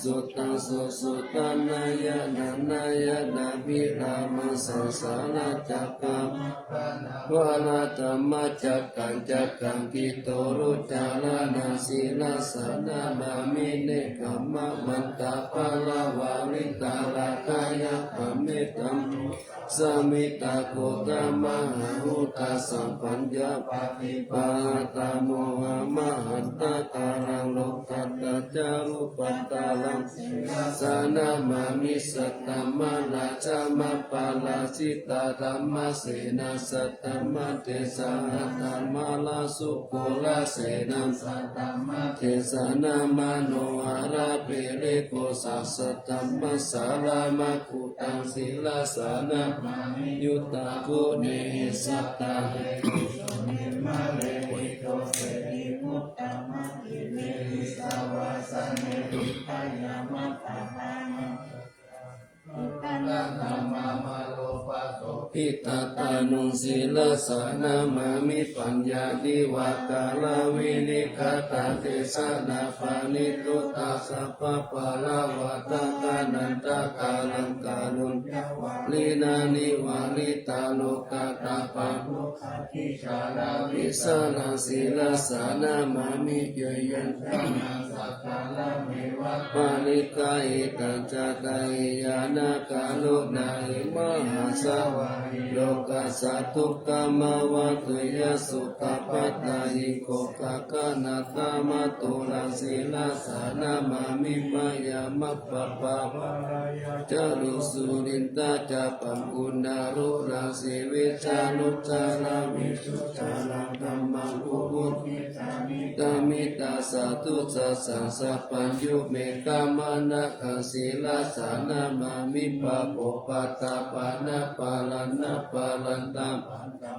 suddhaṃ susuddhaṃ nāyānānāyānā viramasaṃsāracakkam pāṇabhāraṃ dhammacakkaṃ cakkaṃ kittūru carānaṃ sirasā namāmi. Nekkhammamantaparivāritaratiyānuggāmī dhammā samita gotamayā uddhasampāññapaṭibhāsā mohammahātaraṃ lokuttaraṃ sirasā namāmi. Saddhammappaṇṇānaṃ saddhammasenaṃ saddhammadesaṃ saddhammārājaguṇānaṃ saddhammadesanā manoharā pirīhi so saddhammasāramakkhuttaṃ sirasā namāmi. yuttaguṇehi satta. Visuddhijutimimmānehi dosehi uttamakilehisawasanehi khayamatthapaṇāni. Hitattanum sirasā namāmi paññāti vākāravinigatadesanā paṇīto tassa bhavāvattaka nandakaraṃ karuññavāsinā nivarito rogāta pāmokkhā ticārā visarā sirasā namāmi. Jayantaṃ nakkhattameva paṇikahitaṃ ca tahiyaṃ nakkharuṇā imahāsavā hi lokassa dukkhamavaduyyā sukhappattā hi gokkhaganatamattulaṃ sirasā namāmi. Mayā mabbabā vārayā ca losurintā ca pabbuna rorā sīvī ca nucchāraṃ visucchāraṃ dhammaṃ kuruti ca nikkamitasātu sassaṃ sabbaññu me khamanaṃ khaṃ sirasā namāmi. Pāpoppattapanapparantaṃ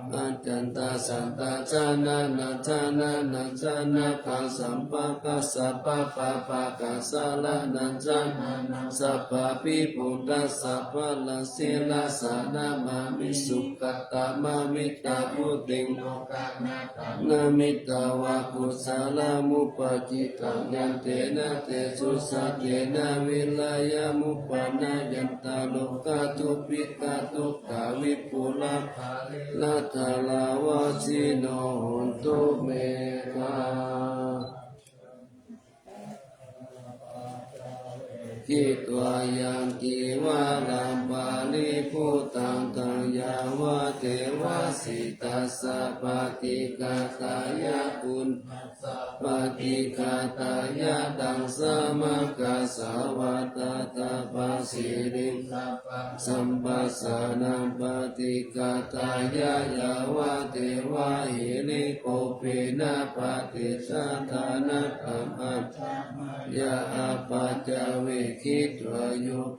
accantasaṅtā janānañca nānattha nāgā sampā ka sabbapāpaka saraṇañca nānaṃ sabbābhibhūtasabbara sirasā namāmi. Sukatamā mettā vuṭṭhiṃ lokattā namitvā kusalamupajjitaṃ yantena tejasā tena virayamupayanti rogā dubbighā dukkhā vipulā bhāgirā dāravāsino hontu me khā. Khitvā yaṃ khīvaraṃ paribhuttaṃ taṃ yāvadeva sītassa paṭighātāya uṇhassa paṭighātāya taṃ samaggāsvā tattha pasiriṃ sampasānaṃ paṭighātāya yāvadeva hirikopina paṭicchādanatthaṃ ajjhamāya āpajjave. Khitvā yo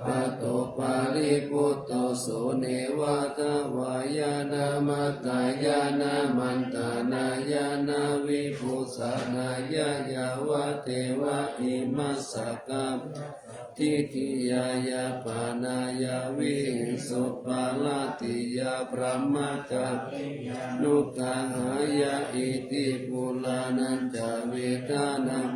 pato paribhutto so neva davāya na madāya na maṇḍanāya na vibhūsanāya yāvadeva imassa kāyassa ṭhitiyā yāpanāya vihiṃsuparatiyā brahmacariyānuggahāya iti purāṇañca vedanaṃ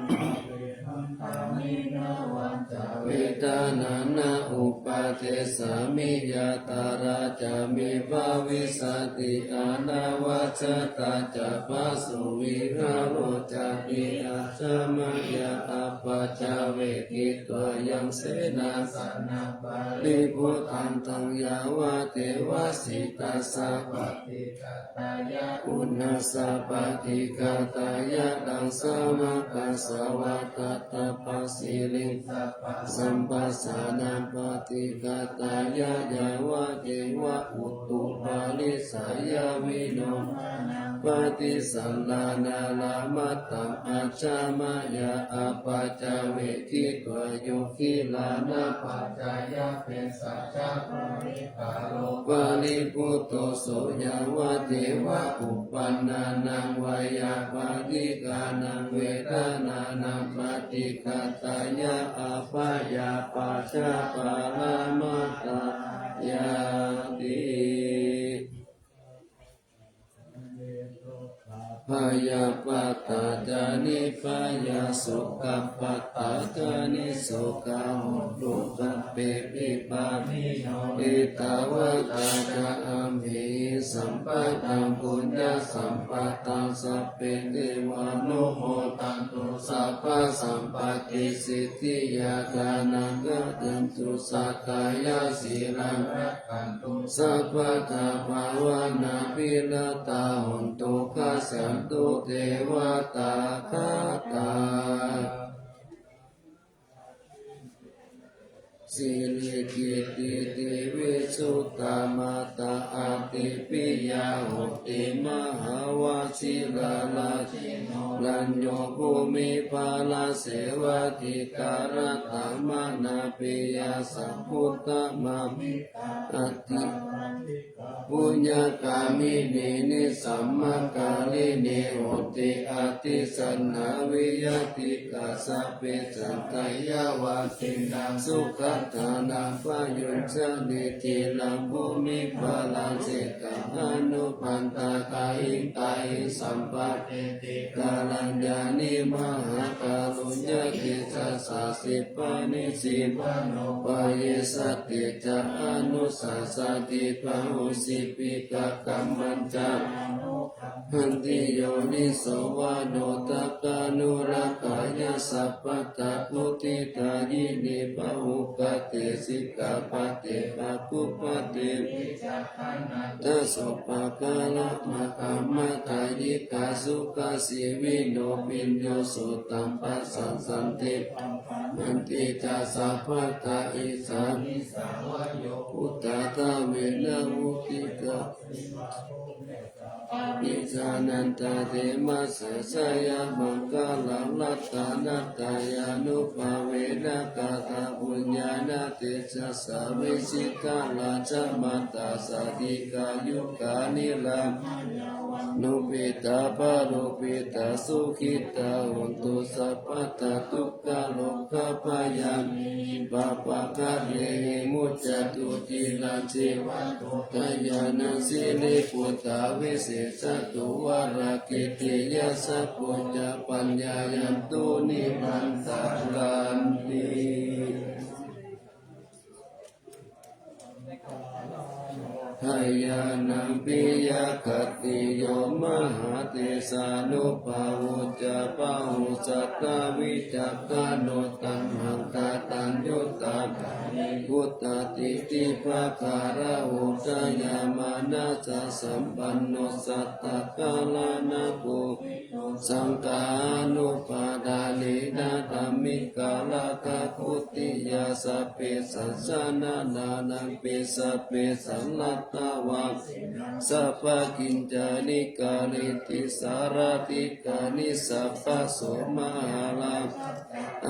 vedanaṃ na uppādessāmi yātrā ca me bhavissati anavajjatā ca phāsuvihāro cāti ajjhamāya āpajjave. Khitvā yaṃ senāsanaṃ paribhuttaṃ taṃ yāvadeva sītassa paṭighātāya uṇhassa paṭighātāya taṃ samaggāsvā tattha pasiriṃ sampasānaṃ paṭighātāya yāvadeva utuparissayavinodanaṃ paṭisallānārāmatthaṃ ajjhamāya āpajjave. Khitvā yo gilānapaccayabhesajjaparikkhāro paribhutto so yāvadeva uppannānaṃ veyyābādhikānaṃ vedanānaṃ paṭighātāya abyāpajjhaparamatāyāti. Bhayappattā ca nibbhayā sokappattā ca nissokā hontu sabbepi pāṇino. Ettāvatā ca amhehi sambhataṃ puññasampadaṃ sabbe devānumodantu sabbasampattisiddhiyā. Dānaṃ dadantu saddhāya sīlaṃ rakkhantu sabbadā bhāvanābhiratā hontu gacchantu devatāgatā. Sirikittitivisutā mātā, ādi piyā hoti mahāvajiralajino. Rañño bhūmibhārasevāhi, kālakammanapiya sambuddhā, mārgī atthi puññagāminī, nisammakāminī honti, ādisannā viyatthikkā, sabbe saṅkhāya vajjena, sugatānaṃ payojjanti. Khīṇaṃ bhūmibhārasetaṃ, anupaṇḍāgāhiṃ gāhi, sampāde ti kāraññāni, mahākāruññacittassa, sippanissi pāṇuppaye, sattecca anussasati, bāhusībhikā kammañca, hanti yoniso manodakkhanurakkhāya, sabbattha vuḍḍhidāyini, pāhukate sikkhāpade, pāhupate dasopākāramakkhamathaddhikā, sukhajīvino bhiyyo, sutaṃ passasanti, manti ca sabbadā. Issā buddhadhāmena vuṭṭhitā, pāpā bhūmesaṃ paṭijānantarā, te mahesā jayamaṅgalaṃ, ratanattayānubhāvena, katapuññāna tejasā, vijitā rājamātā, sādhikā yukkhā nirāmā, yāva nupitā balūpitā, sukhitā hontu sabbadā. Dukkharogabhayā pāpaggahehi, muccantu dhīrā jīvito, dāyādā sirīputā, visesato varakeṭiyā, sakkopāyā paññāya tu nirantaranti. Hayānaṃ piyakhattiyo, mahātejānubhāvo ca, bāhusattāvicakkhaṇo, taṇhaṅkaraṃ yuttakāyī, vuṭṭhāsi titipakāraho, dayamānassasampanno, sattā kālānakovido, saṅghānupādānena, dhammikārakakutiyā, sabbesaṃ janapālanaṃ, pesavesaṃ laddhā vāsena, sabbakiñcāni kareti, sārathikāni sabbaso, mahārājā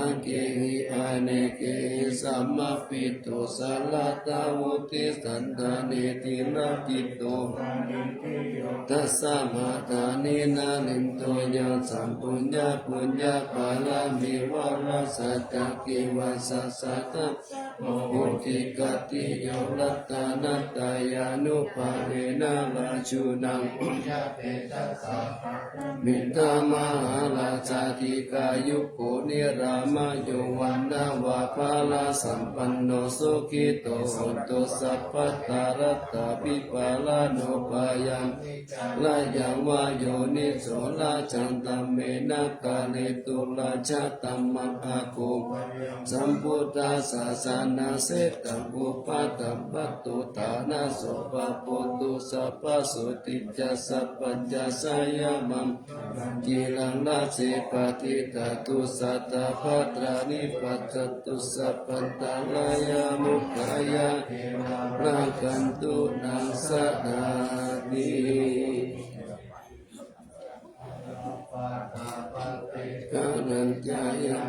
aṅgehi anekehi, samāhito, saratā buddhe, sandāne tilakkhiṇo, paṇidhiyo tasmā dāni nālento. Yaṃ saṃ puññaṃ puññapāramī, vārasaccakivasassatā, sabbo bodhikattiyo, ratanattayānubhāvena, rājunaṃ puññate- mahārājādhikāyukko, nirāmāyo vaṇṇaṃ va balasampanno, sukhito hotu sabbadā. Laddhābhipālano bhayaṃ vipariṃsarayaṃ, vā yoniso rājadhammena, kāretu rājadhammaṃ. Āgū vayaṃ sambuddhassa janasessaraṃ, upaṭṭhaṃ pattuttānaso, pamodatu sabbasotthi ca. Sabbañca jayamaṅgalaṃ, ciraṃ raṭṭhe paṭidhātu, satavassāni paccantu, sabbantarāyā mokkhaṃ. Yā devā rakkhantu naṃ sadāti. Gharañca yaṃ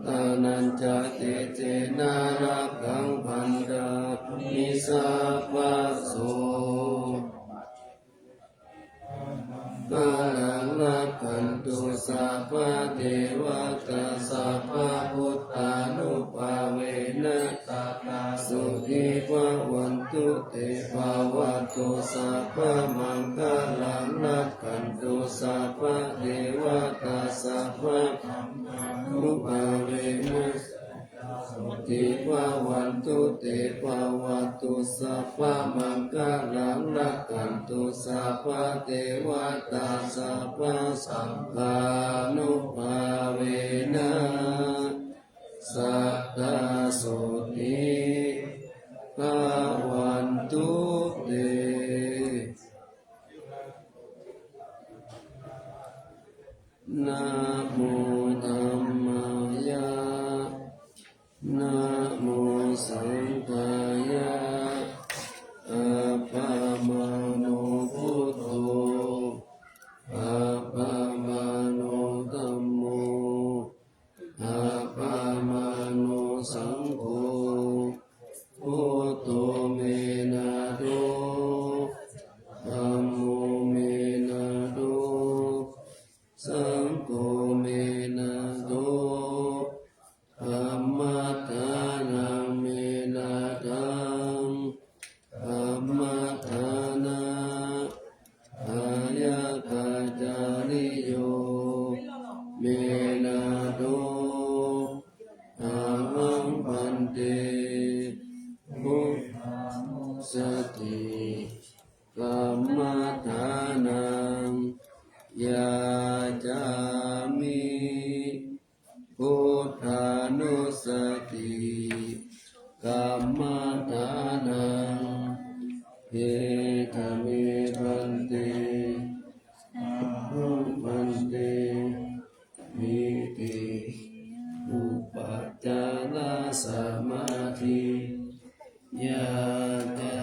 bhaddekarattanañca, tejena rakkhaṃ bandhāmi sabbaso. Maṅgalaṃ rakkhantu sabbadevatā, sabbabuddhānubhāvena, sadā sotthī bhavantu te. Bhavatu sabbamaṅgalaṃ, rakkhantu sabbadevatā, sabbadhammānubhāvena, sotthī bhavantu te. Bhavatu sabbamaṅgalaṃ, rakkhantu sabbadevatā, sabbasaṅghānubhāvena, sadā sotthī bhavantu te. Namo dhammāya. saṅgho me nātho, dhammadānaṃ me nāthaṃ, dhammadānapāyāpajjhāniyo me nātho, tahaṃ bhante buddhānussati dhammadānaṃ yācāmi. Buddhānussati dhammadānaṃ edha me bhante, tahaṃ bhante iti upācārasamādhi yācāmi.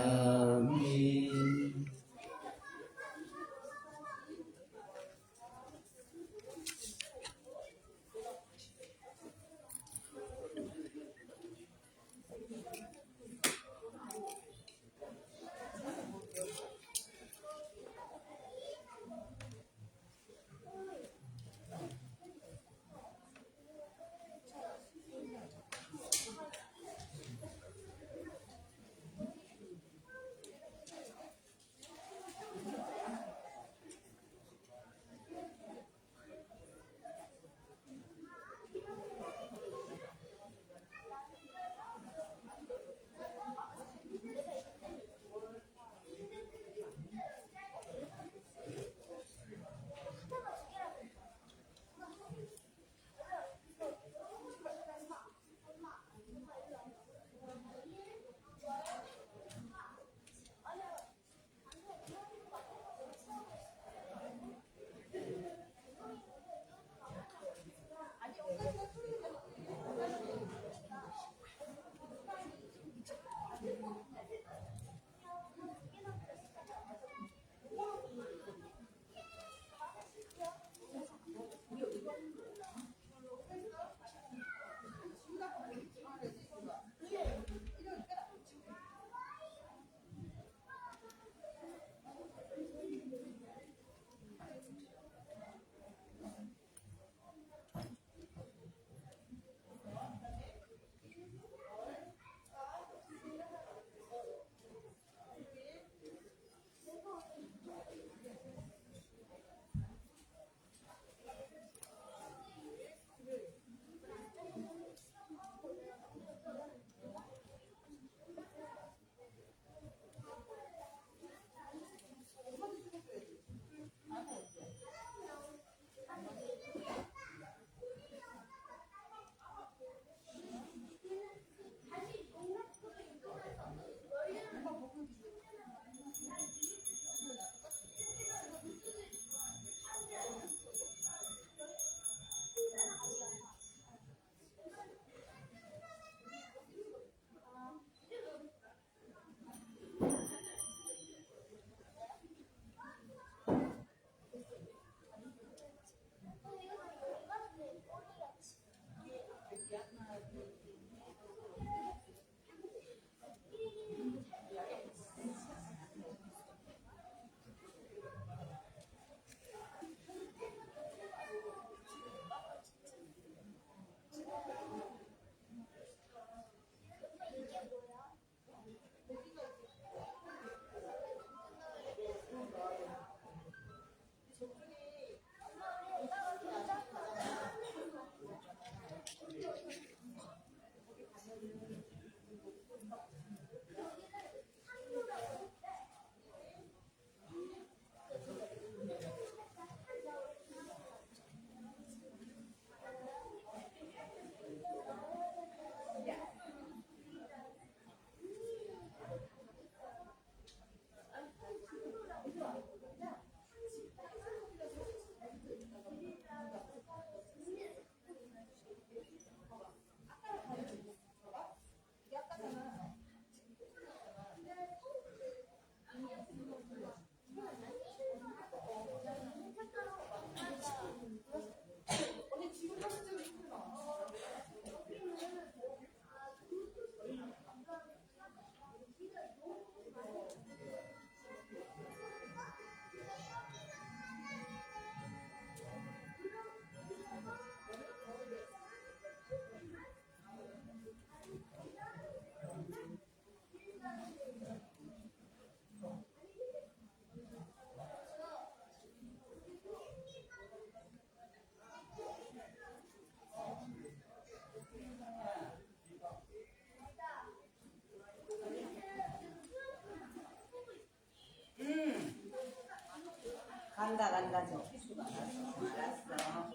간다, 간다, 저. 알았어.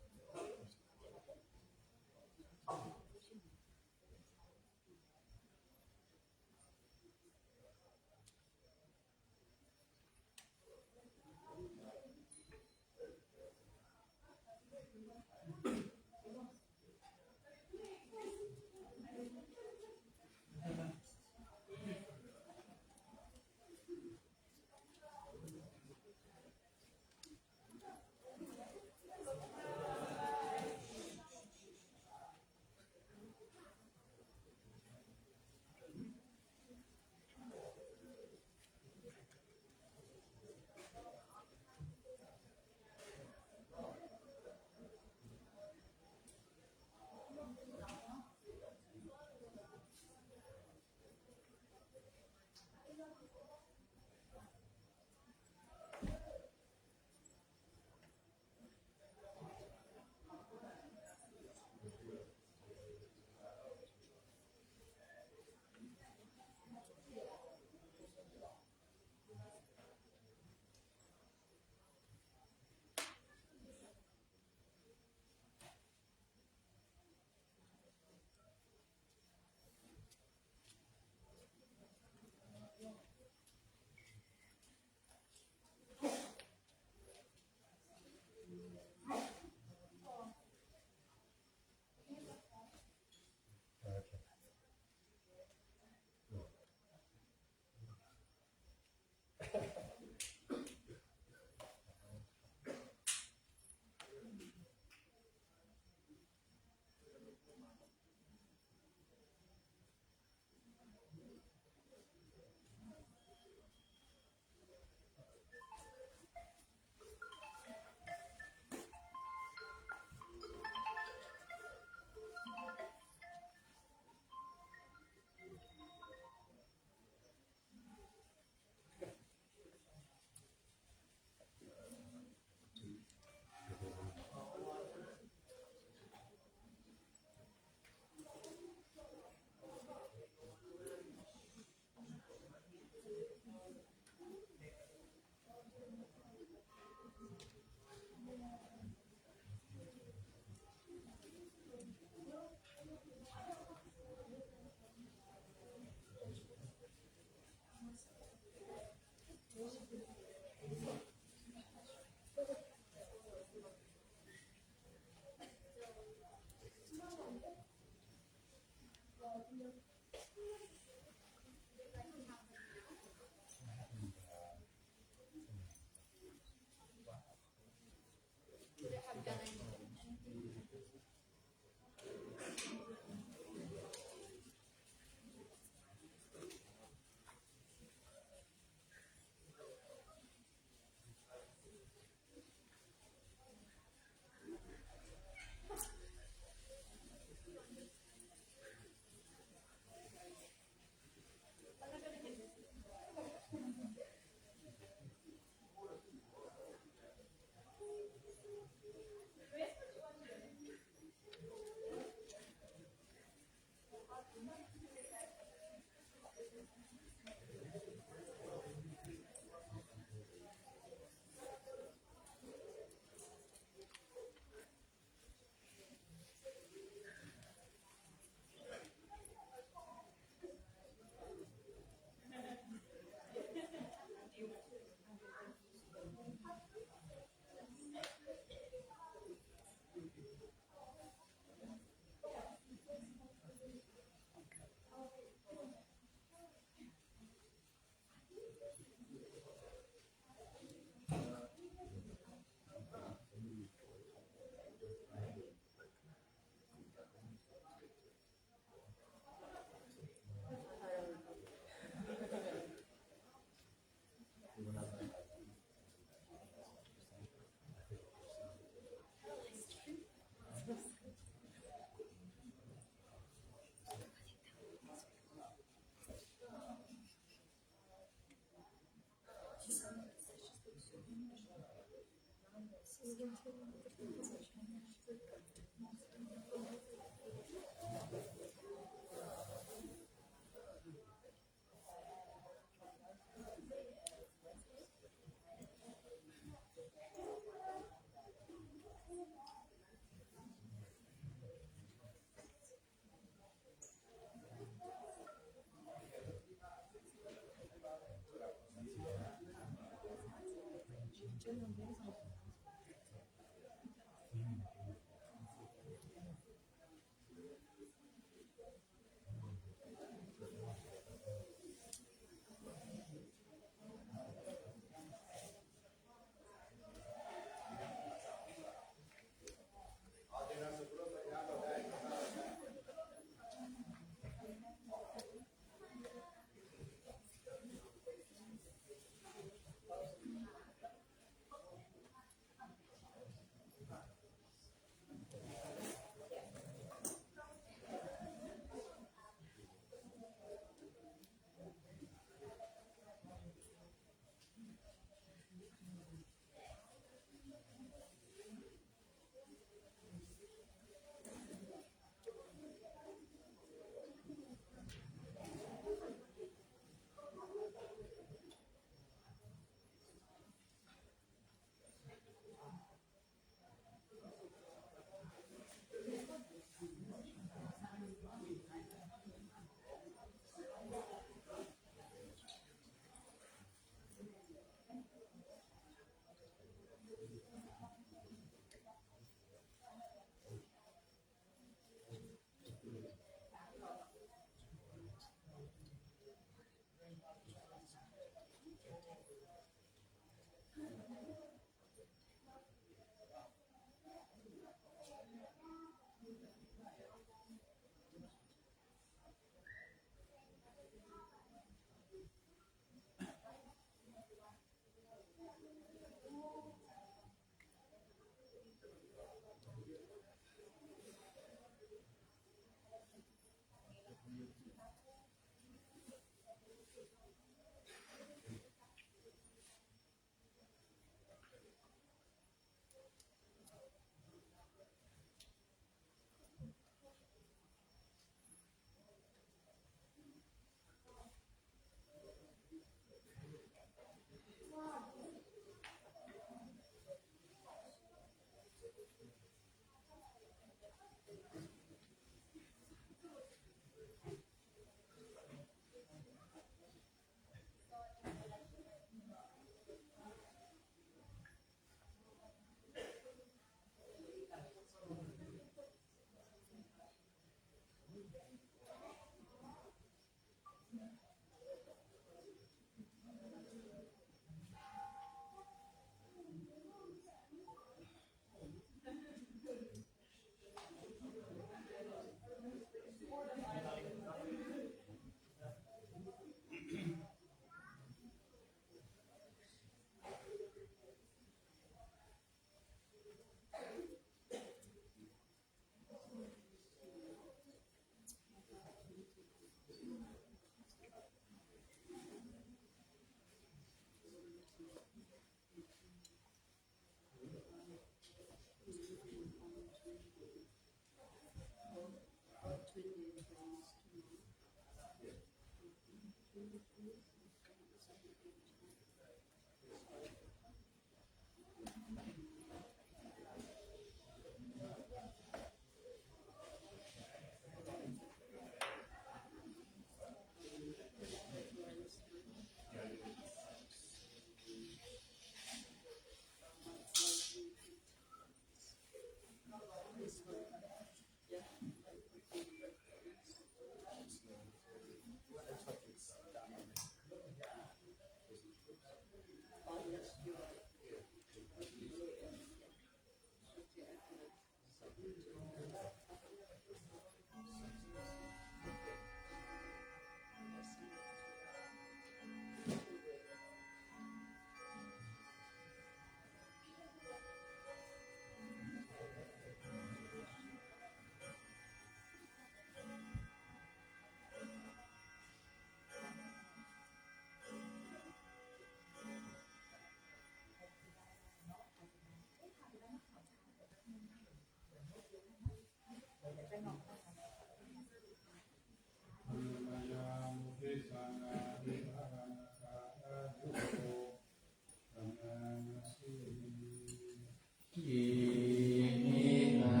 Iminā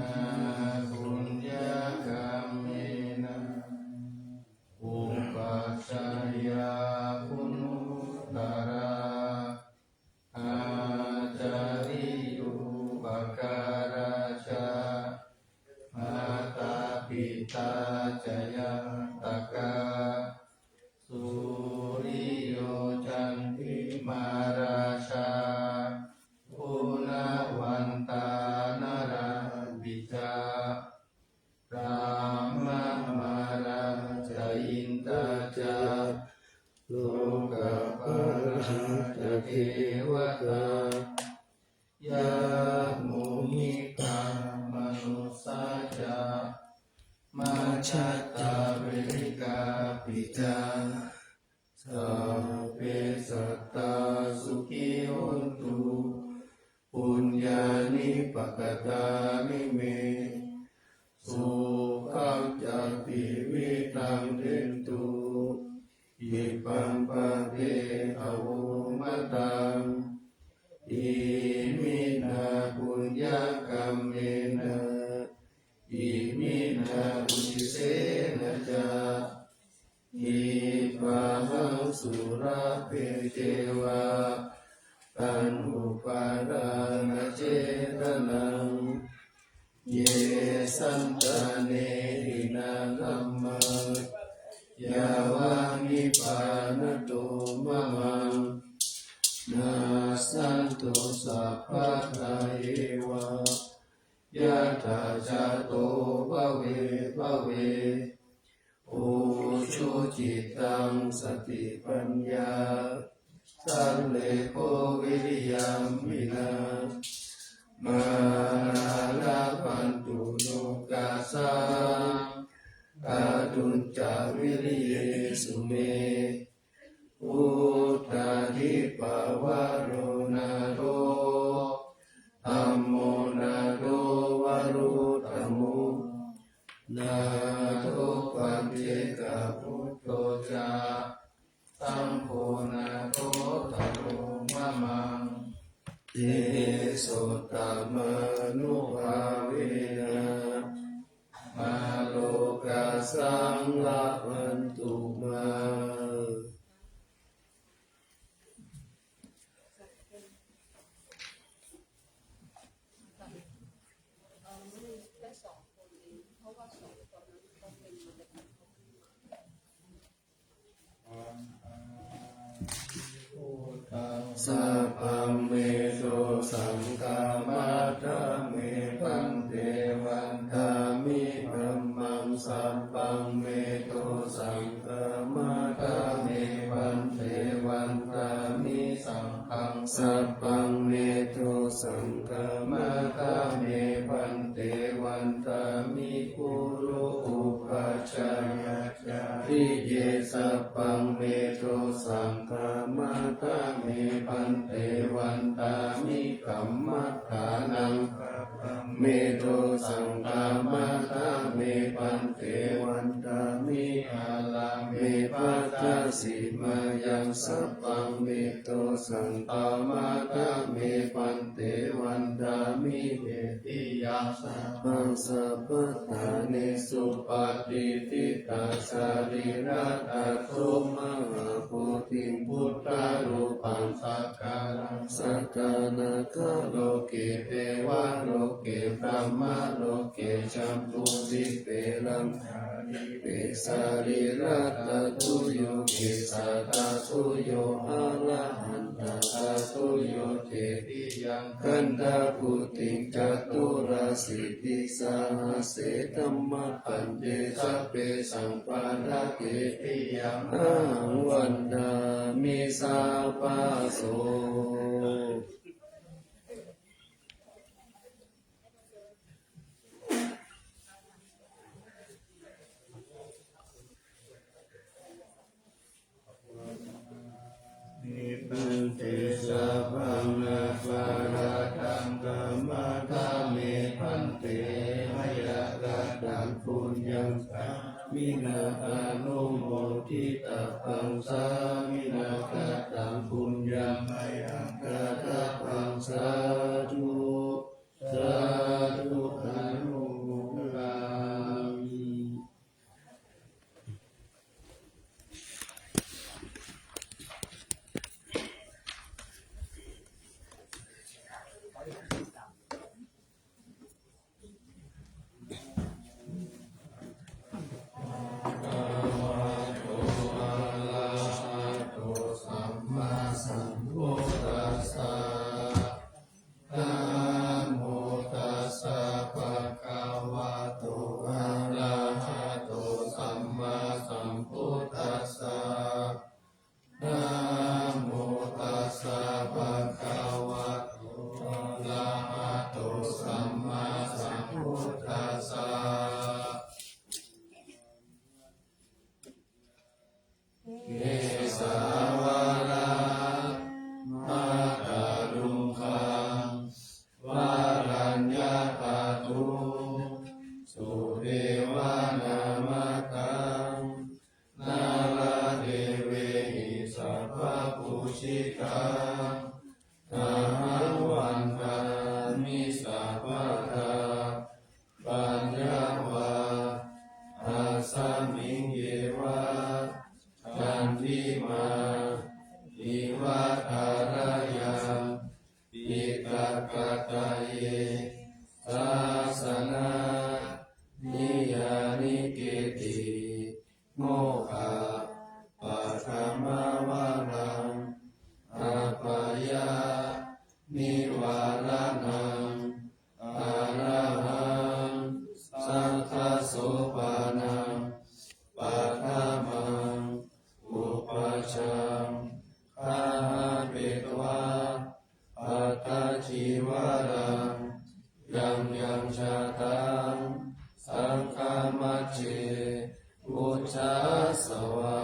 puññakammena upajjhāyā guṇuttarā, ācariyūpakārā ca mātā pitā ca ñātakā, suriyo candimā rājā, guṇavantā narāpi ca, brahmamārā ca indā ca, lokapālā ca devatā, yamo mittā manussā ca, majjhattā verikāpi ca, sabbe sattā sukhī hontu, puññāni pakatāni me, sukhañca tividhaṃ dentu, khippaṃ pāpetha vomataṃ. Iminā puññakammena, iminā uddisena ca, khippāhaṃ sulabhe ceva, taṇhupādānachedanaṃ, ye santāne hīnā dhammā, yāva nibbānato mamaṃ, nassantu sabbadā yeva, yattha jāto bhave bhave. Ujucittaṃ satipaññā, sallekho viriyamhinā, mārā labhantu nokāsaṃ, kātuñca viriyesu me. Vuttādhipavaro nātho, dhammo nātho varuttamo, nātho paccekabuddho ca, saṅgho nāthottaro mamaṃ. Tesottamānubhāvena, mārokāsaṃ labhantu mā. Sabbaṃ me dosaṃ khamatha me bhante, vandāmi dhammaṃ. Sabbaṃ me dosaṃ khamatha me bhante, vandāmi saṅghaṃ. Sabbaṃ me dosaṃ khamatha me bhante, vandāmi guru upajjhāyā cāriye. Sabbaṃ me dosaṃ khamatha me bhante, vandāmi kammaṭṭhānaṃ. Sabbaṃ me dosaṃ khamatha me bhante, vandāmi ārāme bhadra Sīmāyaṃ sabbaṃ me dosaṃ khamatha me bhante, vandāmi tetiyaṃ sabbaṃ sabbaṭṭhāne supatiṭṭhitā sarīradhātu mahābodhiṃ buddharūpaṃ sakalaṃ sadā nāgaloke devaloke brahmaloke jambudīpe laṅkā dīpe sarīradhātuyo esa dhātuyo arahantadhātuyo tetiyaṃ gandhakuṭiṃ caturāsītisahassadhammakkhandhe sabbesaṃ parakirtiyaṃ ahaṃ vandāmi sabbaso. Bhante sabbaṃ aparādhaṃ khamatha me bhante, mayā kataṃ puññaṃ sāminā anumoditabbaṃ, sāminā kataṃ puññaṃ mayhaṃ dātabbaṃ, sādhu sādhu anumodāmi. Arahato sammāsambuddhassa. Namo tassa bhagavato arahato sammāsambuddhassa. Namo tassa bhagavato arahato sammāsambuddhassa. Kesā vācālambhā varaññā dhātuṃ sudevanamataṃ nāḷāgiriṃ sabbapūjitaṃ tahaṃ vandāmi sabbadā. Paññā va asmiṃ yeva candimā iva thārāya piṭakattaye sāsana niyaniketi mokkhappattamavaraṃ apāyanivāraṇaṃ arahaṃ sakyasopaṇaṃ paṭhamaṃ upajjhaṃ gahapetvā pattacīvaraṃ yaṃ yaṃ jātaṃ saṅghamajjhe pūjasvā.